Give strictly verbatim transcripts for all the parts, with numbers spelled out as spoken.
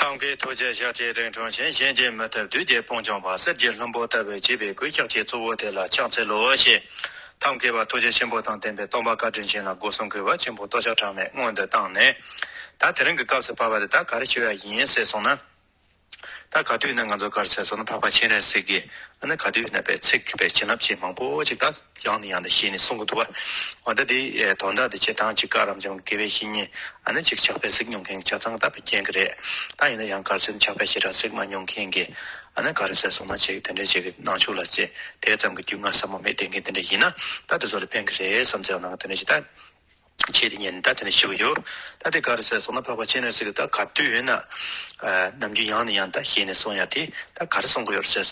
ཐབས་མཁས་ཐུགས་རྗེ་ཤཱཀྱའི་རིང་འཁྲུངས་ཤིང་། གཞན་གྱིས་མི་ཐུབ་བདུད་ཀྱི་དཔུང་འཇོམས་པ། གསེར་གྱི་ལྷུན་པོ་ལྟ་བུའི་བྱིས་པའི་སྐུ། ཤཱཀྱའི་གཙོ་བོ་དེ་ལ་ཕྱག་འཚལ་ལོ་ཞེས། ཐབས་མཁས་པ་ཐུགས་རྗེ་ཆེན་པོ་དང་ལྡན་པའི་སྟོན་པ་བཀའ་དྲིན་ཅན་ལ་སྒོ་གསུམ་གུས་པ་ཆེན་པོ་སྟོབས་ཆེན་གྲངས་མེད་སྔོན་དུ་བཏང་ནས། ད་དེ་རིང་གི་སྐབས་སུ་བབ་པ་དེ་ད་ག་རེ་ཞུ་ཡ་ཡིན་ཟེར་སོང་ན། ད་ག་དུས་ན་ང་ཚོ་ག་རེ་ཟེར་སོང་ན། འཕགས་པ་སྤྱན་རས་གཟིགས་ཀྱིས་ཨ་ནི་ག་དུས་ན་པའི་ཚིག་པའི་བྱིན་རླབས་ཅན་མང་པོ་ཅིག་ད་ཡང་ནས་ཡང་དུ་བཞེས་ནས་གསུང་གི་འདུག་བ། འོ་ད་དེ་དོན་དག་དེ་སྤྱིར་བཏང་ཅིག་བཀའ་རབ་འབྱམས་དགེ་བའི་བཤེས་གཉེན་ཨ་ནི་ཅིག་ཕྱག་དཔེ་གཟིགས་མྱོང་མཁན་གྱི་ཆ་ཚང་ད་བའི་རྐྱེན་གྱིས་རེད། ད་ཡིན་ན་ཡང་ག་རེ་ཟེར་ན་ཕྱག་དཔེ་ཞེ་དྲག་གཟིགས་མ་མྱོང་མཁན་གྱི་ཨ་ནི་ག་རེ་ཟེར་སོང་ན་ཅིག་དེ་འདྲའི་ཅིག་གི་ནང་ཆོས་ལ་ཅིག་དེ་ཙམ་གྱི་རྒྱུས་མངའ་ཟབ་མོ་མེད་བསྡད་མཁན་དེ་འདྲ་ཡིན་ན། ད་དེ་ཚོ་ལ་ཕན་གྱི་རེད་བསམ་ཚེ་ནང་དེ་འདྲ་ཅིག་ད། ཆེད་དུ་ཉན་ད་དེ་ནས་ཞུ་གི་ཡོད། ད་དེ་ག་རེ་ཟེར་སོང་ན། འཕགས་པ་སྤྱན་རས་གཟིགས་ཀྱིས་ད་ག་དུས་ཡིན་ན་ནམ་རྒྱུན་ཡང་ནས་ཡང་ད་བཤད་ནས་གསུང་ཡ་དེ་ད་ག་རེ་གསུང་གི་ཡོད་རེད་ཟེར་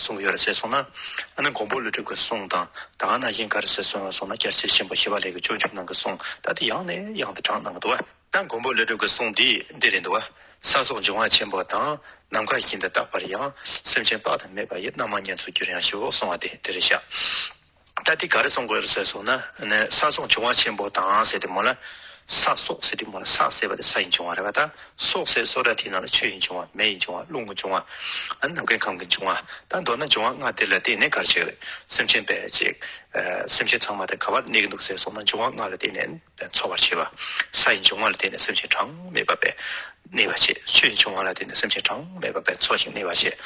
གསུང་གི་ཡོད་རེད་ཟེར་སོང་ན། ཨ་ནི་མགོན་པོ་ཀླུ་སྒྲུབ་ཀྱི་གསུང་དང་། ད་ག་ནང་བཞིན་ག་རེ་ཟེར་སོང་སོང་ན། རྒྱལ་སྲས་ཆེན་པོ་ཞི་བ་ལྷས་ཀྱིས་སྤྱོད་འཇུག་ནང་གི་གསུང་ད་དེ་ཡང་ནས་ཡང་དུ་དྲངས་གནང་གི་འདུག་བ། ད་མགོན་པོ་ཀླུ་སྒྲུབ་ཀྱི་གསུང་འདི་འདི་རེད་འདུག་བ། ས་སོགས་འབྱུང་བ་ཆེན་པོ་དང་། ནམ་མཁའ་བཞིན་དུ་རྟག་པར་ཡང་། སེམས་ཅན་དཔག་ཏུ་མེད་པ་ཡི། རྣམ་མང་ཉེར་འཚོར་གྱུར་ཡང་ཤོག་གསུང་བ་དེ་དེ་རེད་ཤག་ད་དེ་ག་རེ་གསུང་དགོས་རེད་ཟེར་སོང་ན། ནི་ས་སོགས་འབྱུང་བ་ཆེན་པོ་དང་ཟེར་དེ་མོ་ལ། ས་སོགས་ཟེར་དེ་མོ་ལ། ས་ཟེར་བ་དེ་ས་ཡི་འབྱུང་བ་རེད་བ། ད་སོགས་ཟེར་སོགས་ར་དེ་ནང་ལ་ཆུ་ཡི་འབྱུང་བ། མེ་ཡི་འབྱུང་བ། རླུང་གི་འབྱུང་བ། ཨ་ནི་ནམ་མཁའི་ཁམས་ཀྱི་འབྱུང་བ། ད་མདོར་ན་འབྱུང་བ་ལྔ་དེ་ལ་བརྟེན་ནས་ག་རེ་བྱེད་རེད། སེམས་ཅན་པས་ཅིག་སེམས་ཅན་ཚང་མ་དེ་ག་པར་གནས་ཀྱི་འདུག་ཟེར་སོང་ན། འབྱུང་བ་ལྔ་ལ་བརྟེན་ནས་འཚོ་བར་བྱེད་པ། ས་ཡི་འབྱུང་བ་ལ་བརྟེན་ནས་སེམས་ཅན་གྲངས་མེད་པ་པས་གནས་པར་བྱེད། ཆུ་ཡི་འབྱུང་བ་ལ་བརྟེན་ནས་སེམས་ཅན་གྲངས་མེད་པ་པས་འཚོ་ཞིང་གནས་པར་བྱེད།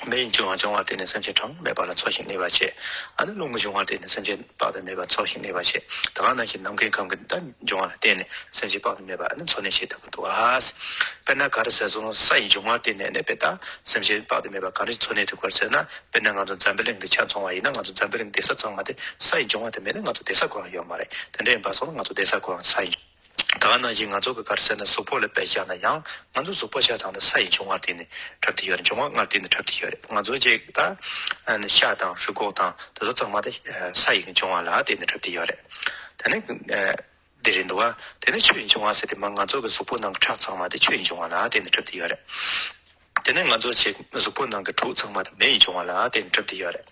མེ་ཡི་འབྱུང་བ་འབྱུང་བ་ལ་བརྟེན་ནས་སེམས་ཅན་གྲངས་མེད་པ་ལ་འཚོ་ཞིང་གནས་པར་བྱེད། ཨ་ནི་རླུང་གི་འབྱུང་བ་ལ་བརྟེན་ནས་སེམས་ཅན་དཔག་ཏུ་མེད་པ་འཚོ་ཞིང་གནས་པར་བྱེད། ད་ག་ནང་བཞིན་ནམ་མཁའི་ཁམས་ཀྱི་ད་འབྱུང་བ་ལ་བརྟེན་ནས་སེམས་ཅན་དཔག་ཏུ་མེད་པ་ཨ་ནི་འཚོ་གནས་བྱེད་ཐུབ་ཀྱི་འདུག་ཨ། དཔེར་ན་ག་རེ་ཟེར་སོང་ན། ས་ཡི་འབྱུང་བ་ལ་བརྟེན་ནས་ནི་དཔེ་ད་སེམས་ཅན་དཔག་ཏུ་མེད་པ་ག་རེ་འཚོ་གནས་ཐུབ་ཀྱི་རེད་ཟེར་ན། དཔེར་ན་ང་ཚོ་འཛམ་བུ་གླིང་འདི་ཆ་མཚོན་པ་ཡིན་ན། ང་ཚོ་འཛམ་བུ་གླིང་བསྡད་ས་ཚང་མ་དེ་ས་ཡི་འབྱུང་བ་དེ་མེད་ན་ང་ཚོ་བསྡད་ས་གང་ཡང་ཡོད་མ་རེད། དེ་འདྲ་ཡིན་པ་སོང་ན་ང་ཚོ་བསྡད་ས་གང་ཡང་ས་ཡི། ད་ག་ནང་བཞིན་ང་ཚོ་གི་ག་རེ་ཟེར་ན། གཟུགས་པོ་ལ་དཔེ་བཞག་ན་ཡང་། ང་ཚོ་གཟུགས་པོ་ཆ་ཚང་དེ་ས་ཡི་འབྱུང་བ་ལ་བརྟེན་ནས་གྲུབ་བསྡད་ཡོད་རེད། འབྱུང་བ་ལྔ་ལ་བརྟེན་ནས་གྲུབ་བསྡད་ཡོད་རེད། ང་ཚོ་ཅིག་ད་ཤ་དང་རུས་ཁོག་དང་དེ་ཚོ་ཚང་མ་དེ་ས་ཡི་འབྱུང་བ་ལ་བརྟེན་ནས་གྲུབ་བསྡད་ཡོད་རེད། དེ་ནས་འདི་རེད་འདུག་བ། དེ་ནས་ཆུ་ཡི་འབྱུང་བ་ཟེར་དེ་མ་ང་ཚོ་གི་གཟུགས་པོ་ནང་གི་ཁྲག་ཚང་མ་དེ་ཆུ་ཡི་འབྱུང་བ་ལ་བརྟེན་ནས་གྲུབ་བསྡད་ཡོད་རེད། དེ་ནས་ང་ཚོ་ཅིག་གཟུགས་པོ་ནང་གི་དྲོད་ཚང་མ་དེ་མེ་ཡི་འབྱུང་བ་ལ་བརྟེན་ནས་གྲུབ་བསྡད་ཡོད་རེད།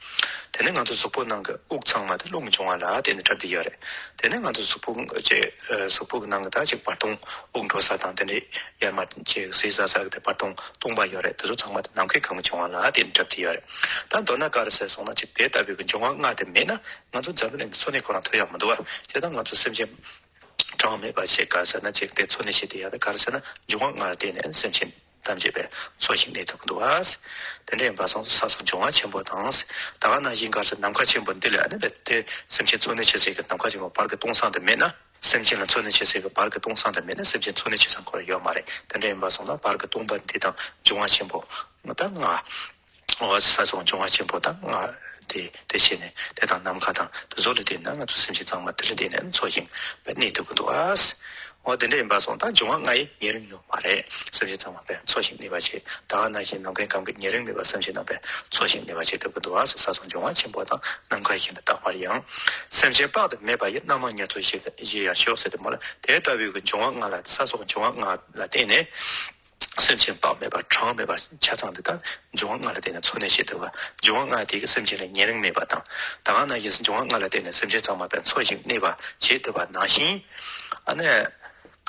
དེ་ནས་ང་ཚོ་གཟུགས་པོ་ནང་གི་དབུགས་ཚང་མ་དེ་རླུང་གི་འབྱུང་བ་ལ་བརྟེན་ནས་གྲུབ་བསྡད་ཡོད་རེད། དེ་ནས་ང་ཚོ་གཟུགས་པོ་ཅིག་གཟུགས་པོ་གི་ནང་གི་ད་ཅིག་བར་སྟོང་། དབུགས་འགྲོ་ས་དང་དེ་འདྲའི་ཡར་མར་ཅིག་ཟིག་ཟ་ས་གི་དེ་བར་སྟོང་སྟོང་པ་ཡོད་རེད། དེ་ཚོ་ཚང་མ་དེ་ནམ་མཁའི་ཁམས་ཀྱི་འབྱུང་བ་ལ་བརྟེན་ནས་གྲུབ་བསྡད་ཡོད་རེད། ད་མདོར་ན་ག་རེ་ཟེར་སོང་ན། ཅིག་དེ་ལྟ་བུའི་གི་འབྱུང་བ་ལྔ་དེ་མེད་ན་ང་ཚོ་འཛམ་བུ་གླིང་འདི་འཚོ་གནས་ཁོ་རང་ཐུབ་ཡག་མི་འདུག་བ། བྱས་ཙང་ང་ཚོ་སེམས་ཅན་གྲངས་མེད་པ་ཞིག་ག་རེ་ཟེར་ན། ཅིག་དེ་འཚོ་གནས་བྱེད་བསྡད་ཡ་དེ་ག་རེ་ཟེར་ན། འབྱུང་བ་ལྔ་ལ་བརྟེན་ནས་སེམས་ཅན་ཐམས་ཅད་པས་འཚོ་ཞིང་གནས་ཐུབ་ཀྱི་འདུག་བ། དེ་འདྲ་ཡིན་པ་སོང་ཙང་ས་སོགས་འབྱུང་བ་ཆེན་པོ་དང་། ད་ག་ནང་བཞིན་ག་རེ་ཟེར། ནམ་མཁའ་ཆེན་པོ་འདི་ལ་ནི་དེ་སེམས་ཅན་འཚོ་གནས་བྱེད་སའི་གི་ནམ་མཁའ་ཆེན་པོ་བར་གྱི་སྟོང་སང་དེ་མེད་ན། སེམས་ཅན་ལ་འཚོ་གནས་བྱེད་སའི་གི་བར་གྱི་སྟོང་སང་དེ་མེད་ན་སེམས་ཅན་འཚོ་གནས་བྱེད་ས་ཁོ་རང་ཡོད་མ་རེད། དེ་འདྲ་ཡིན་པ་སོང་ཙང་བར་གྱི་སྟོང་པ་འདི་དང་འབྱུང་བ་ཆེན་པོ་ད་ལྔ། འོ་ས་སོགས་འབྱུང་བ་ཆེན་པོ་དང་ལྔ། དེ་དེ་བྱས་ནས་དེ་དང་ནམ་མཁའ་དང་དེ་ཚོ་ལ་བརྟེན་ནས་ང་ཚོ་སེམས་ཅན་ཚང་མ་དེ་ལ་བརྟེན་ནས་འཚོ་ཞིང་གནས་ཐུབ་ཀྱི་འདུག་ཨ། འོ་དེ་འདྲ་ཡིན་པ་སོང་ཙང་འབྱུང་བ་ལྔ་ཡི་ཉེ་རིང་ཡོད་མ་རེད། སེམས་ཅན་ཚང་མ་པས་འཚོ་ཞིང་གནས་པ་བྱེད། ད་ག་ནང་བཞིན་ནམ་མཁའི་ཁམས་ཀྱི་ཉེ་རིང་མེད་པར་སེམས་ཅན་རྣམས་པས་འཚོ་ཞིང་གནས་པ་བྱེད་ཐུབ་ཀྱི་འདུག་ཨ། ས་སོགས་འབྱུང་བ་ཆེན་པོ་དང་། ནམ་མཁའ་བཞིན་དུ་རྟག་པར་ཡང་། སེམས་ཅན་དཔག་ཏུ་མེད་པ་ཡི། རྣམ་མང་ཉེར་འཚོར་གྱུར་ཡང་ཤོག་ཟེར་དེ་མོ་ལ། དེ་ལྟ་བུའི་གི་འབྱུང་བ་ལྔ་ལ། ས་སོགས་འབྱུང་བ་ལྔ་ལ་བརྟེན་ནས། སེམས་ཅན་དཔག་མེད་པ་གྲངས་མེད་པ་ཆ་ཚང་དེ་དག་འབྱུང་བ་ལྔ་ལ་བརྟེན་ནས་འཚོ་གནས་བྱེད་ཐུབ་པ། འབྱུང་བ་ལྔ་དེ་གིས་སེམས་ཅན་ལ་ཉེ་རིང་མེད་པ་དང་། ད་ག་ནང་བཞིན་འབྱུང་བ་ལྔ་ལ་བརྟེན་ནས་སེམས་ཅན་ཚང་མ་པས་འཚོ་ཞིང་གནས་པ་བྱེད་ཐུབ་པ་ནང་བཞིན། ཨ་ནི་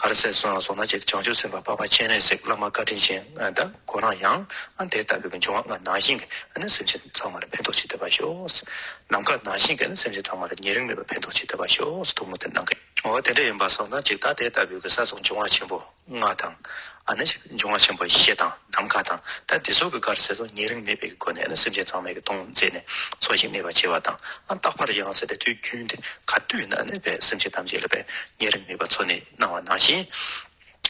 ག་རེ་ཟེར་སོང་སོང་ན། ཅིག་བྱང་ཆུབ་སེམས་དཔའ་འཕགས་པ་སྤྱན་རས་གཟིགས་བླ་མ་བཀའ་དྲིན་ཅན་དང་ཁོ་རང་ཡང་ཨ་དེ་ལྟ་བུའི་གི་འབྱུང་བ་ལྔ་ནང་བཞིན་གྱི་ཨ་ནི་སེམས་ཅན་ཚང་མ་ལ་ཕན་ཐོགས་བྱེད་ཐུབ་པར་ཤོག། ནམ་མཁའ་ནང་བཞིན་གྱི་ཨ་ནི་སེམས་ཅན་ཚང་མ་ལ་ཉེ་རིང་མེད་པར་ཕན་ཐོགས་བྱེད་ཐུབ་པར་ཤོག་ཟེར་ཐུགས་སྨོན་དེ་གནང་གི། འོ་དེ་འདྲ་ཡིན་པ་སོང་ན། ཅིག་ད་དེ་ལྟ་བུའི་གི་ས་སོགས་འབྱུང་བ་ཆེན་པོ་ལྔ་དང་། ཨ་ནི་འབྱུང་བ་ཆེན་པོ་བཞི་དང་ནམ་མཁའ་དང་། ད་དེ་ཚོ་གི་ག་རེ་ཟེར་སོང་། ཉེ་རིང་མེད་པའི་སྒོ་ནས་ཨ་ནི་སེམས་ཅན་ཚང་མའི་གི་དོན་མཛད་ནས་འཚོ་ཞིང་གནས་པར་བྱེད་པ་དང་། ཨ་རྟག་པར་ཡང་ཟེར་ཏེ་དུས་རྒྱུན་དུ་ག་དུས་ན་ཨ་ནི་པས་སེམས་ཅན་ཐམས་ཅད་ལ་པས་ཉེ་རིང་མེད་པར་འཚོ་གནས་གནང་བ་ནང་བཞིན།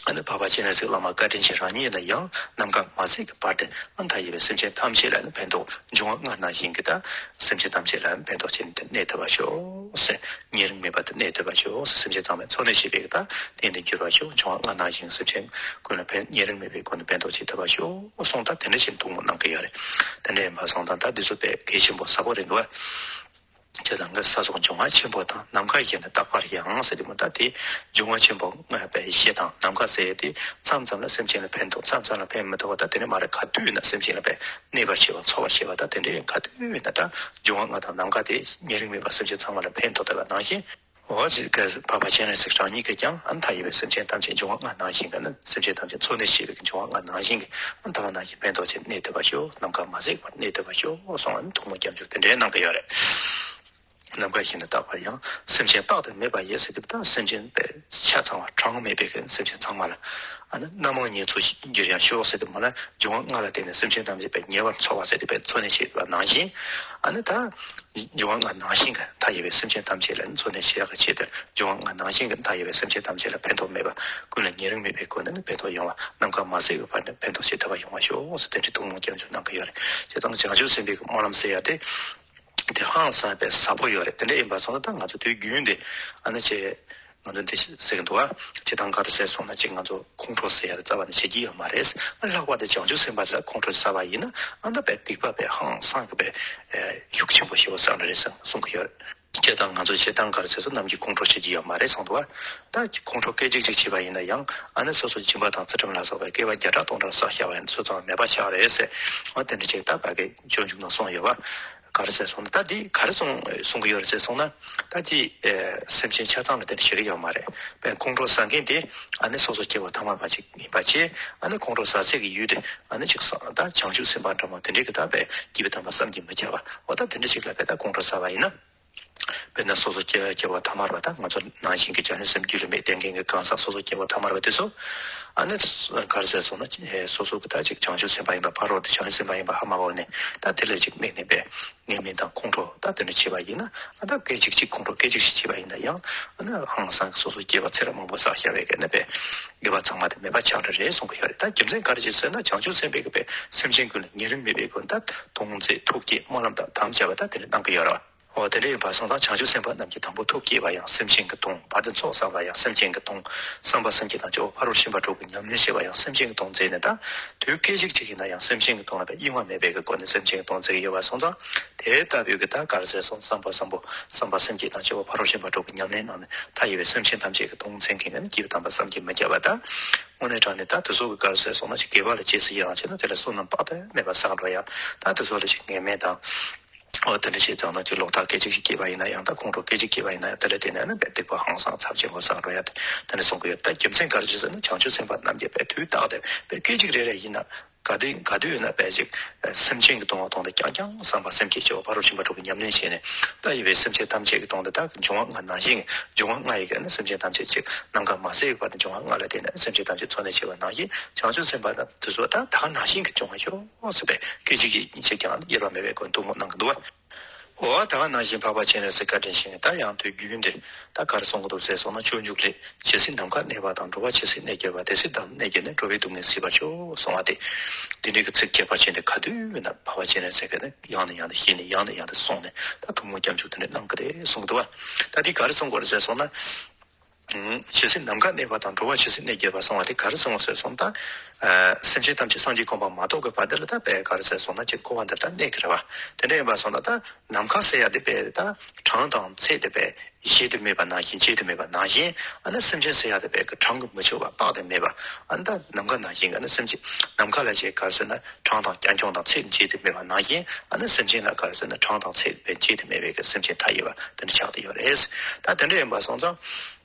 ཨ་ནི་འཕགས་པ་སྤྱན་རས་གཟིགས་བླ་མ་བཀའ་དྲིན་ཅན་རང་ཉིད་ཡིན་ན་ཡང་ནམ་མཁའ་མ་ཟད་ཀྱི་བར་དུ་ཨ་མཐའ་ཡས་པའི་སེམས་ཅན་ཐམས་ཅད་ལ་ཨ་ནི་ཕན་ཐོགས། འབྱུང་བ་ལྔ་ནང་བཞིན་གྱི་ད་སེམས་ཅན་ཐམས་ཅད་ལ་ཨ་ནི་ཕན་ཐོགས་བྱས་ནས་གནས་ཐུབ་པར་ཤོག་ཟེར། ཉེ་རིང་མེད་པར་དུ་གནས་ཐུབ་པར་ཤོག་ཟེར། སེམས་ཅན་ཚང་མས་འཚོ་གནས་བྱེད་པའི་ད་རྟེན་དུ་འགྱུར་བར་ཤོག། འབྱུང་བ་ལྔ་ནང་བཞིན་སེམས་ཅན་ཀུན་ལ་ཕན། ཉེ་རིང་མེད་པའི་སྒོ་ནས་ཕན་ཐོགས་བྱེད་ཐུབ་པར་ཤོག་གསུངས། ད་དེ་འདྲ་ཞིག་ཐུགས་སྨོན་གནང་གི་ཡོད་རེད། དེ་འདྲ་ཡིན་པ་སོང་ཙང་ད་འདི་ཚོ་དཔེ་གལ་ཆེན་པོ་ཟབ་པོ་རེད་འདུག་བ། ཁྱེད་རང་གི་ས་སོགས་འབྱུང་བ་ཆེན་པོ་དང་། ནམ་མཁའ་བཞིན་དུ་རྟག་པར་ཡང་ཟེར་དེ་མོ། ད་དེ་འབྱུང་བ་ཆེན་པོ་ལྔ་པའི་གཞི་དང་ནམ་མཁའ་ཟེར་ཡས་དེ་མཚམས་མཚམས་ལ་སེམས་ཅན་ལ་ཕན་ཐོགས། མཚམས་མཚམས་ལ་ཕན་མི་ཐོགས་པ། ད་དེ་ནས་མ་རེད། ག་དུས་ཡིན་ན་སེམས་ཅན་ལ་ཕན། གནས་པར་བྱེད་པ། འཚོ་བར་བྱེད་པ། ད་དེ་འདྲའི་ག་དུས་ཡིན་ན་ད་འབྱུང་བ་ལྔ་དང་ནམ་མཁའ་དེ་ཉེ་རིང་མེད་པར་སེམས་ཅན་ཚང་མ་ལ་ཕན་ཐོགས་ཐུབ་པ་ནང་བཞིན། འོ་ཅི་ག་འཕགས་པ་སྤྱན་རས་གཟིགས་རང་ཉིད་ཀྱིས་ཀྱང་ཨ་ནི་མཐའ་ཡས་པའི་སེམས་ཅན་ཐམས་ཅད་འབྱུང་བ་ལྔ་ནང་བཞིན་གྱི་ནི་སེམས་ཅན་ཐམས་ཅད་འཚོ་གནས་བྱེད་པའི་འབྱུང་བ་ལྔ་ནང་བཞིན་གྱི་ཨ་ནི་ད་ག་ནང་བཞིན་ཕན་ཐོགས་ཆེད་གནས་ཐུབ་པ་ཤོག་ནམ་མཁའ་མ་ཟད་པར་གནས་ཐུབ་པ་ཤོག་གསུངས་ཨ་ནི་ཐུགས་སྨོན་སྐྱབས་འཇུག་དེ་འདྲའི་གནང་གི་ཡོད་རེད། ནམ་མཁའ་བཞིན་དུ་རྟག་པར་ཡང་། སེམས་ཅན་རྟག་ཏུ་མེད་པ་ཡི་ཟེར་དུས་ད་སེམས་ཅན་པའི་ཆ་ཚང་བ་གྲངས་མེད་པའི་གི་སེམས་ཅན་ཚང་མ་ལ་ཨ་ནི་རྣམ་མང་བརྙེས་ཚུལ་གྱིས་གྱུར་ཡང་ཤོག་ཟེར་དུས་མ་ལ་འབྱུང་བ་ལྔ་ལ་བརྟེན་ནས་སེམས་ཅན་ཐམས་ཅད་པའི་ཉེ་བར་འཚོ་བ་ཟེར་དུས་པའི་འཚོ་གནས་བྱེད་པ་ནང་བཞིན་ཨ་ནི་ད་འབྱུང་བ་ལྔ་ནང་བཞིན་གྱི་མཐའ་ཡས་པའི་སེམས་ཅན་ཐམས་ཅད་ལ་ནི་འཚོ་གནས་བྱེད་ཡག་གི་ཆེད་དུ་འབྱུང་བ་ལྔ་ནང་བཞིན་གྱི་མཐའ་ཡས་པའི་སེམས་ཅན་ཐམས་ཅད་ལ་ཕན་ཐོགས་མེད་པ་ཀུན་ལ་ཉེ་རིང་མེད་པའི་སྒོ་ནས་ནི་ཕན་ཐོགས་ཡོང་བ་ནམ་མཁའ་མ་ཟད་པའི་བར་ནས་ཕན་ཐོགས་བྱེད་ཐུབ་པ་ཡོང་བ་ཤོག་ཟེར་དེ་འདྲའི་ཐུགས་སྨོན་སྐྱབས་འཇུག་གནང་གི་ཡོད་རེད། བྱས་ཙང་བྱང་ཆུབ་སེམས་དཔའི་གི་སྨོན་ལམ་ཟེར་ཡ་དེ། དེ་ཧང་སངས་པའི་ཟབ་པོ་ཡོད་རེད། དེ་འདྲ་ཡིན་པ་སོང་ན་ད་ང་ཚོ་དུས་རྒྱུན་དེ་ཨ་ནི་ཅེ་ང་ཚོ་འདི་ཟེར་གི་འདུག་བ། སྤྱིར་བཏང་ག་རེ་ཟེར་སོང་ན་ཅིག་ང་ཚོ་ཁོང་ཁྲོ་ཟེར་ཡ་དེ་རྩ་བ་ནས་བྱེད་ཀྱི་ཡོད་མ་རེད། ཨ་ལྷག་པར་དུ་བྱང་ཆུབ་སེམས་དཔའ་དེ་ལ་ཁོང་ཁྲོ་ཟ་བ་ཡིན་ན་ཨ་ད་པའི་སྡིག་པ་པའི་ཧང་སངས་ཀྱི་པའི་ཤུགས་ཆེན་པོ་ཞེ་པོ་བསགས་ནི་རེད་ཟེར་གསུང་གི་ཡོད་རེད། སྤྱིར་བཏང་ང་ཚོ་སྤྱིར་བཏང་ག་རེ་ཟེར་སོང་ནམ་རྒྱུན་ཁོང་ཁྲོ་བྱེད་ཀྱི་ཡོད་མ་རེད་གསུངས་འདུག་བ། ད་ཁོང་ཁྲོ་སྐད་ཅིག་ཅིག་བྱས་པ་ཡིན་ན་ཡང་ཨ་ནི་སོ་སོ་སྦྱིན་པ་དང་ཚུལ་ཁྲིམས་ལ་སོགས་པའི་བསྐལ་པ་བརྒྱ་ཕྲག་སྟོང་ཕྲག་བསགས་བཞག་པ་ཡིན་ན་སོ་ཚང་མེད་པ་ཆགས་རེད་ཟེར། ཨ་དེ་འདྲ་ཅིག་ད་བ་གི་སྤྱོད་འཇུག་ནང་གསུངས་ཡོད་བ། ག་རེ་ཟེར་སོང་ན་ད་འདི་ག་རེ་གསུངས་གསུང་གི་ཡོད་རེད་ཟེར་སོང་ན། ད་ཅི་ཨེ་སེམས་ཅན་ཆ་ཚང་ལ་དེ་འདྲ་ཞེ་གི་ཡོད་མ་རེད། དཔེར་ན་ཁོང་ཁྲོ་ཟ་མཁན་དེ་ཨ་ནི་སོ་སོ་སྐྱེ་བོ་ཐ་མལ་པ་ཅིག་ཡིན་པ་བྱས་ཨ་ནི་ཁོང་ཁྲོ་ཟ་སའི་གི་ཡུལ་དེ་ཨ་ནི་ཅིག་ས་ད་བྱང་ཆུབ་སེམས་དཔའ་འདྲ་མོ་དེ་འདྲའི་གི་ད་དཔེ་སྐྱེས་བུ་དམ་པ་བསམ་གྱིས་མི་ཁྱབ་པ་འོ་ད་དེ་འདྲ་ཅིག་ལ་དཔེ་ད་ཁོང་ཁྲོ་ཟ་བ་ཡིན་ན། དཔེར་ན་སོ་སོ་སྐྱེ་བོ་སྐྱེ་བོ་ཐ་མལ་པ་དང་ང་ཚོ་ནང་བཞིན་གྱི་བྱང་ཆུབ་སེམས་རྒྱུད་ལ་མེད་བསྟེན་མཁན་གྱི་གང་ཟག་སོ་སོ་སྐྱེ་བོ་ཐ་མལ་པ་དེ་ཚོ། ཨ་ནི་ག་རེ་ཟེར་སོང་ན་སོ་སོ་གི་ད་ཅིག་བྱང་ཆུབ་སེམས་དཔའ་ཡིན་པ་ཕ་རོལ་ཏུ་བྱང་ཆུབ་སེམས་དཔའ་ཡིན་པ་ཧ་མ་གོ་ནས་ད་དེ་ལ་ཅིག་དམིགས་ནས་པས་ངན་སྨྲས་དང་ཁོང་ཁྲོ་ད་དེ་འདྲ་བྱས་པ་ཡིན་ན་ཨ་ད་སྐད་ཅིག་གཅིག་ཁོང་ཁྲོ་སྐད་ཅིག་ཞིག་བྱས་པ་ཡིན་ན་ཡང་ཨ་ནི་ཧང་སང་གི་སོ་སོ་སྐྱེ་བ་ཚེ་རབས་མང་པོ་བསགས་བཞག་པའི་གི་ནི་པས་དགེ་བ་ཚང་མ་དེ་མེད་པ་ཆགས་འདྲ་རེད་གསུང་གི་ཡོད་རེད། ད་རྒྱུ་མཚན་ག་རེ་བྱས་ཟེར་ན་བྱང་ཆུབ་སེམས་དཔའི་གི་པས་སེམས་ཅན་ཀུན་ལ་ཉེ་རིང་མེད་པའི་སྒོ་ནས་ད་དོན་མཛད་ཐུགས་བསྐྱེད་སྨོན་ལམ་དང་དམ་བཅའ་བ་ད་དེ་འདྲ་གནང་གི་ཡོད་རེད་བ། འོ་དེ་འདྲ་ཡིན་པ་སོང་ཙང་བྱང་ཆུབ་སེམས་དཔའ་རྣམས་ཀྱིས་དང་པོ་ཐུགས་བསྐྱེད་པ་ཡང་སེམས་ཅན་གྱི་དོན། བར་དུ་ཚོགས་བསགས་པ་ཡང་སེམས་ཅན་གྱི་དོན། བསམ་པ་སེམས་བསྐྱེད་དང་སྐྱེ་བོ་ཕ་རོལ་ཕྱིན་པ་དྲུག་གི་ཉམས་ལེན་བྱེད་པ་ཡང་སེམས་ཅན་གྱི་དོན་མཛད་ནས་ད། དུས་སྐད་ཅིག་གཅིག་ཡིན་ན་ཡང་སེམས་ཅན་གྱི་དོན་ལ་དཔེ་གཡེང་བ་མེད་པའི་གི་སྒོ་ནས་སེམས་ཅན་གྱི་དོན་མཛད་ཀྱི་ཡོད་པ་སོང་ཙང་། དེ་ལྟ་བུའི་གི་ད་ག་རེ་ཟེར་སོང་བསམ་པ་བཟང་པོ་བསམ་པ་སེམས་བསྐྱེད་དང་སྐྱེ་བོ་ཕ་རོལ་ཕྱིན་པ་དྲུག་གི་ཉམས་ལེན་གནང་ནས་མཐའ་ཡས་པའི་སེམས་ཅན་ཐམས་ཅད་ཀྱི་དོན་མཛད་མཁན་གྱི་ནི་སྐྱེས་བུ་དམ་པ་བསམ་གྱིས་མི་ཁྱབ་པ་ད། དངོས་གནས་དྲང་གནས་ད་དེ་ཚོ་གི་ག་རེ་ཟེར་སོང་ན་ཅིག་དགེ་བ་ལ་རྗེས་སུ་ཡི་རང་བྱས་ན་དེ་ལ་བསོད་ནམས་དཔག་ཏུ་མེད་པ་བསགས་འགྲོ་ཡ། ད་དེ་ཚོ་ལ་ཅིག་ངན་སྨྲས་དང་། འོ་དེ་འདྲ་བྱས་ཙང་ན་ཅིག་ལོག་ལྟ་སྐད་ཅིག་ཅིག་སྐྱེས་པ་ཡིན་ན་ཡང་ད་ཁོང་ཁྲོ་སྐད་ཅིག་སྐྱེས་པ་ཡིན་ན་ཡང་དེ་ལ་བརྟེན་ནས་ནི་དཔེ་སྡིག་པ་ཧང་སང་ཚབས་ཆེན་པོ་བསགས་འགྲོ་ཡ་དེ་འདྲ་གསུང་གི་ཡོད། ད་རྒྱུ་མཚན་ག་རེ་བྱས་ཟེར་ན་བྱང་ཆུབ་སེམས་དཔའ་རྣམས་ཀྱིས་དཔེ་དུས་རྟག་ཏུ་དཔེ་སྐད་ཅིག་རེ་རེ་ཡིན་ན་ག་དུས་ག་དུས་ཡིན་ན་དཔེ་ཅིག་སེམས་ཅན་གྱི་དོན་དོན་དུ་རྐྱང་རྐྱང་བསམ་པ་སེམས་བསྐྱེད་བྱེད་པ་ཕ་རོལ་ཕྱིན་པ་དྲུག་གི་ཉམས་ལེན་བྱས་ནས་ད་ཡི་བའི་སེམས་ཅན་ཐམས་ཅད་ཀྱི་དོན་དུ་ད་འབྱུང་བ་ལྔ་ནང་བཞིན་འབྱུང་བ་ལྔ་ཡི་ག་ནི་སེམས་ཅན་ཐམས་ཅད་ཅིག་ནམ་མཁའ་མ་ཟད་པ་དེ་འབྱུང་བ་ལྔ་ལ་བརྟེན་ནས་སེམས་ཅན་ཐམས་ཅད་འཚོ་གནས་བྱེད་པ་ནང་བཞིན་བྱང་ཆུབ་སེམས་དཔའ་དེ་ཚོ་ད་ད་ག་ནང་བཞིན་གྱི་འབྱུང་བ་ཤོག་ཟེར་བའི་སྐད་ཅིག་གིས་ཡིན་ཕྱིར་ཀྱང་དབྱེར་བ་མེད་པའི་སྒོ་ནས་ཐུགས་སྨོན་གནང་གི་འདུག་བ། འོ་ད་ག་ནང་བཞིན་འཕགས་པ་སྤྱན་རས་གཟིགས་བཀའ་དྲིན་ཆེ་ད་ཡང་དུས་རྒྱུན་དུ་ད་ག་རེ་གསུང་གི་འདུག་ཟེར་སོང་ན་སྤྱོད་འཇུག་ལས། ཇི་སྲིད་ནམ་མཁའ་གནས་པ་དང་། འགྲོ་བ་ཇི་སྲིད་གནས་བརྒྱད་པ། དེ་སྲིད་བདག་ནི་གནས་བརྒྱད་ནས། འགྲོ་བའི་སྡུག་བསྔལ་སེལ་བར་ཤོག་གསུང་བ་དེ། དེ་འདྲའི་གི་ཚིགས་བཅད་པ་ཅན་དེ་ག་དུས་ཡིན་ན་འཕགས་པ་སྤྱན་རས་གཟིགས་ཀྱིས་ནི་ཡང་ནས་ཡང་དུ་བཤད་ནས་ཡང་ནས་ཡང་དུ་གསུངས་ནས་ད་ཐུགས་སྨོན་སྐྱབས་འཇུག་དེ་འདྲ་གནང་གི་རེད་གསུང་གི་འདུག་བ། ད་དེ་ག་རེ་གསུང་དགོས་རེད་ཟེར་སོང་ན། ཇི་སྲིད་ནམ་མཁའ་གནས་པ་དང་། འགྲོ་བ་ཇི་སྲིད་གནས་བརྒྱད་པ་གསུང་བ་དེ་ག་རེ་གསུངས་ཟེར་སོང་ད། སེམས་ཅན་ཐམས་ཅད་སངས་རྒྱས་གོ་འཕང་མ་ཐོབ་ཀྱི་བར་དེ་ལ་ད་དཔེ་ག་རེ་ཟེར་སོང་ན་ཅིག་འཁོར་བ་འདིར་ད་གནས་ཀྱི་རེད་བ། དེ་འདྲ་ཡིན་པ་སོང་ན་ད་ནམ་མཁའ་ཟེར་ཡ་དེ་དཔེ་ད་གྲངས་དང་ཚད་དེ་དཔེ་གཞལ་དུ་མེད་པ་ནང་བཞིན་འཇལ་དུ་མེད་པ་ནང་བཞིན་ཨ་ནི་སེམས་ཅན་ཟེར་ཡ་དེ་དཔེ་གྲངས་ཀྱིས་མི་ཆོད་པ་དཔག་ཏུ་མེད་པ་ཨ་ནི་ད་ནམ་མཁའ་ནང་བཞིན་ཨ་ནི་སེམས་ཅན་ནམ་མཁའ་ལ་ཅིག་ག་རེ་ཟེར་ན་གྲངས་དང་རྒྱ་ཁྱོན་དང་ཚད་འཇལ་དུ་མེད་པ་ནང་བཞིན་ཨ་ནི་སེམས་ཅན་ལ་ག་རེ་ཟེར་ན་གྲངས་དང་ཚད་དཔེ་འཇལ་དུ་མེད་པའི་གི་སེམས་ཅན་མཐའ་ཡས་པ་དེ་འདྲ་ཆགས་བསྡད་ཡོད་རེད། ད་དེ་འདྲ་ཡིན་པ་སོང་ཙང་།